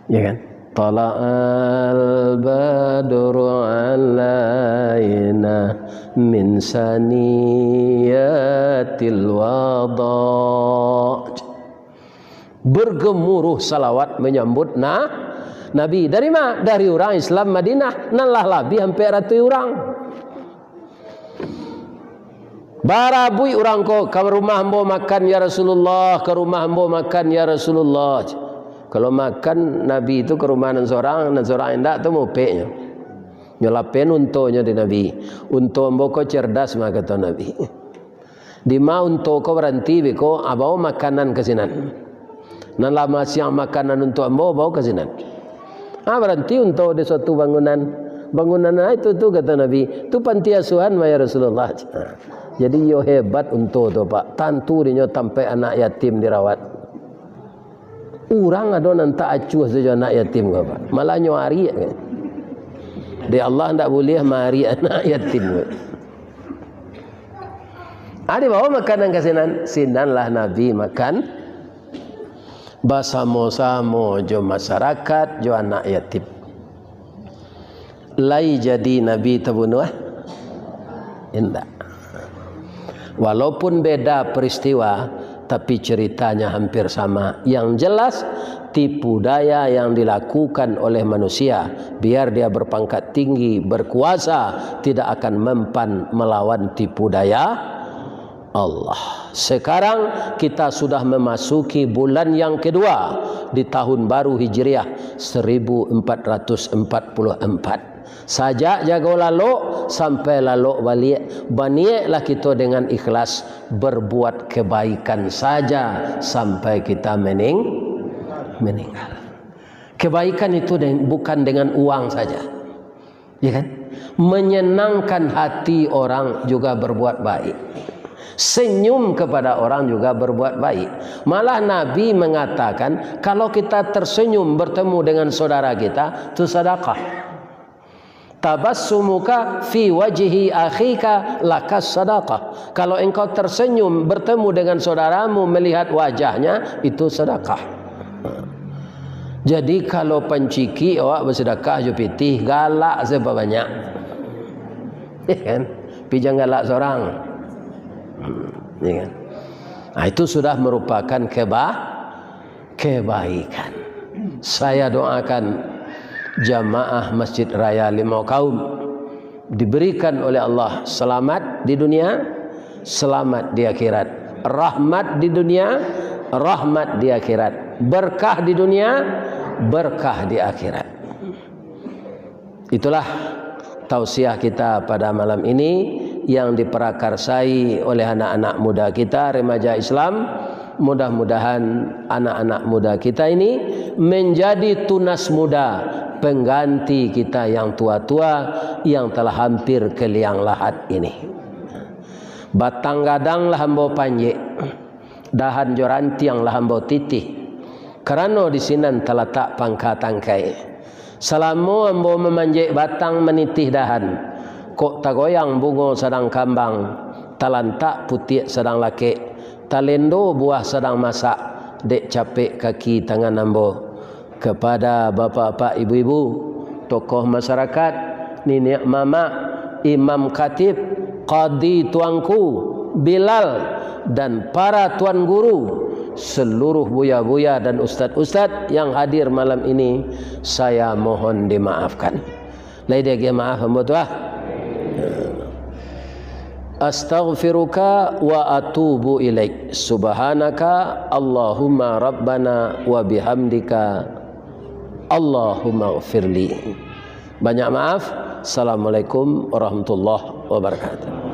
Ya kan? Tala'al badru alaina min saniyatil wada. Bergemuruh salawat menyambut na-, Nabi. Dari ma? Dari urang Islam Madinah, nan lah labiah ampek ratuih urang. Barabuik urang ko, "Ka rumah ambo makan, ya Rasulullah, ka rumah ambo makan, ya Rasulullah." Kalau makan Nabi tu ka rumah nan sorang, nan sorang indak tu mopeknyo. Nyo lapehan untonyo di Nabi. "Unto ambo ko cerdas," mah kato Nabi. "Di ma unto ko baranti beko, ah, bao makanan ka sinan. Nan lah masiang makanan untuak ambo, bao ka sinan." Ah, baranti unto di suatu bangunan. "Bangunan a itu tu?" kato Nabi. "Tu panti asuhan mah, ya Rasulullah." Ah, jadi iyo hebat unto tu, Pak. Tantu dinyo tampek anak yatim dirawat. Urang ado nan tak acuah sajo anak yatim ko, Pak. Malah nyo ariak kan. Dek Allah ndak buliah maariak anak yatim ko. Ah, dibawa makanan ka sinan, sinanlah Nabi makan basamo-samo jo masarakat, jo anak yatim. Lai jadi Nabi tabunuah? Indak. Walaupun beda peristiwa, tapi ceritanya hampir sama. Yang jelas, tipu daya yang dilakukan oleh manusia, biar dia berpangkat tinggi, berkuasa, tidak akan mempan melawan tipu daya Allah. Sekarang kita sudah memasuki bulan yang kedua di tahun baru Hijriah seribu empat ratus empat puluh empat. Sajak jago lalok sampai lalok baliak, baniaiklah kito dengan ikhlas berbuat kebaikan saja sampai kita mening-, meninggal. Kebaikan itu deng-, bukan dengan uang saja. Ya kan? Menyenangkan hati orang juga berbuat baik. Senyum kepada orang juga berbuat baik. Malah Nabi mengatakan, kalau kita tersenyum bertemu dengan saudara kita, itu sedekah. "Tabassumuka fi wajhi akhika lakas sadaqah." Kalau engkau tersenyum bertemu dengan saudaramu, melihat wajahnya, itu sedekah. Jadi, kalau pancikik awak basadakah jo pitih, galak sabanyak. Ya kan? Pi jan galak sorang. Ya kan? Nah, itu sudah merupakan keba-, kebaikan. Saya doakan jamaah Masjid Raya Limau Kaum diberikan oleh Allah selamat di dunia, selamat di akhirat. Rahmat di dunia, rahmat di akhirat. Berkah di dunia, berkah di akhirat. Itulah tausiah kita pada malam ini yang diprakarsai oleh anak-anak muda kita, remaja Islam. Mudah-mudahan anak-anak muda kita ini menjadi tunas muda, pengganti kita yang tua-tua yang telah hampir ke liang lahat ini. Batang gadang lah ambo panjek, dahan jo rantiang lah ambo titih, karano di sinan talatak pangka tangkai. Salamo ambo mamanjek batang, manitih dahan, kok tagoyang bungo sadang kambang, talantak putiak sadang lakek, talendo buah sadang masak, dek capek kaki tangan ambo. Kepada bapak-bapak, ibu-ibu, tokoh masyarakat, niniak mamak, imam khatib, qadi tuanku, Bilal, dan para tuan guru, seluruh buya-buya dan ustad-ustad yang hadir malam ini, saya mohon dimaafkan. Lai diagiah maaf ambo tu, ah. Astaghfiruka wa atubu ilaik. Subhanaka Allahumma Rabbana wa bihamdika. Allahumma gfirli. Banyak maaf. Assalamualaikum warahmatullahi wabarakatuh.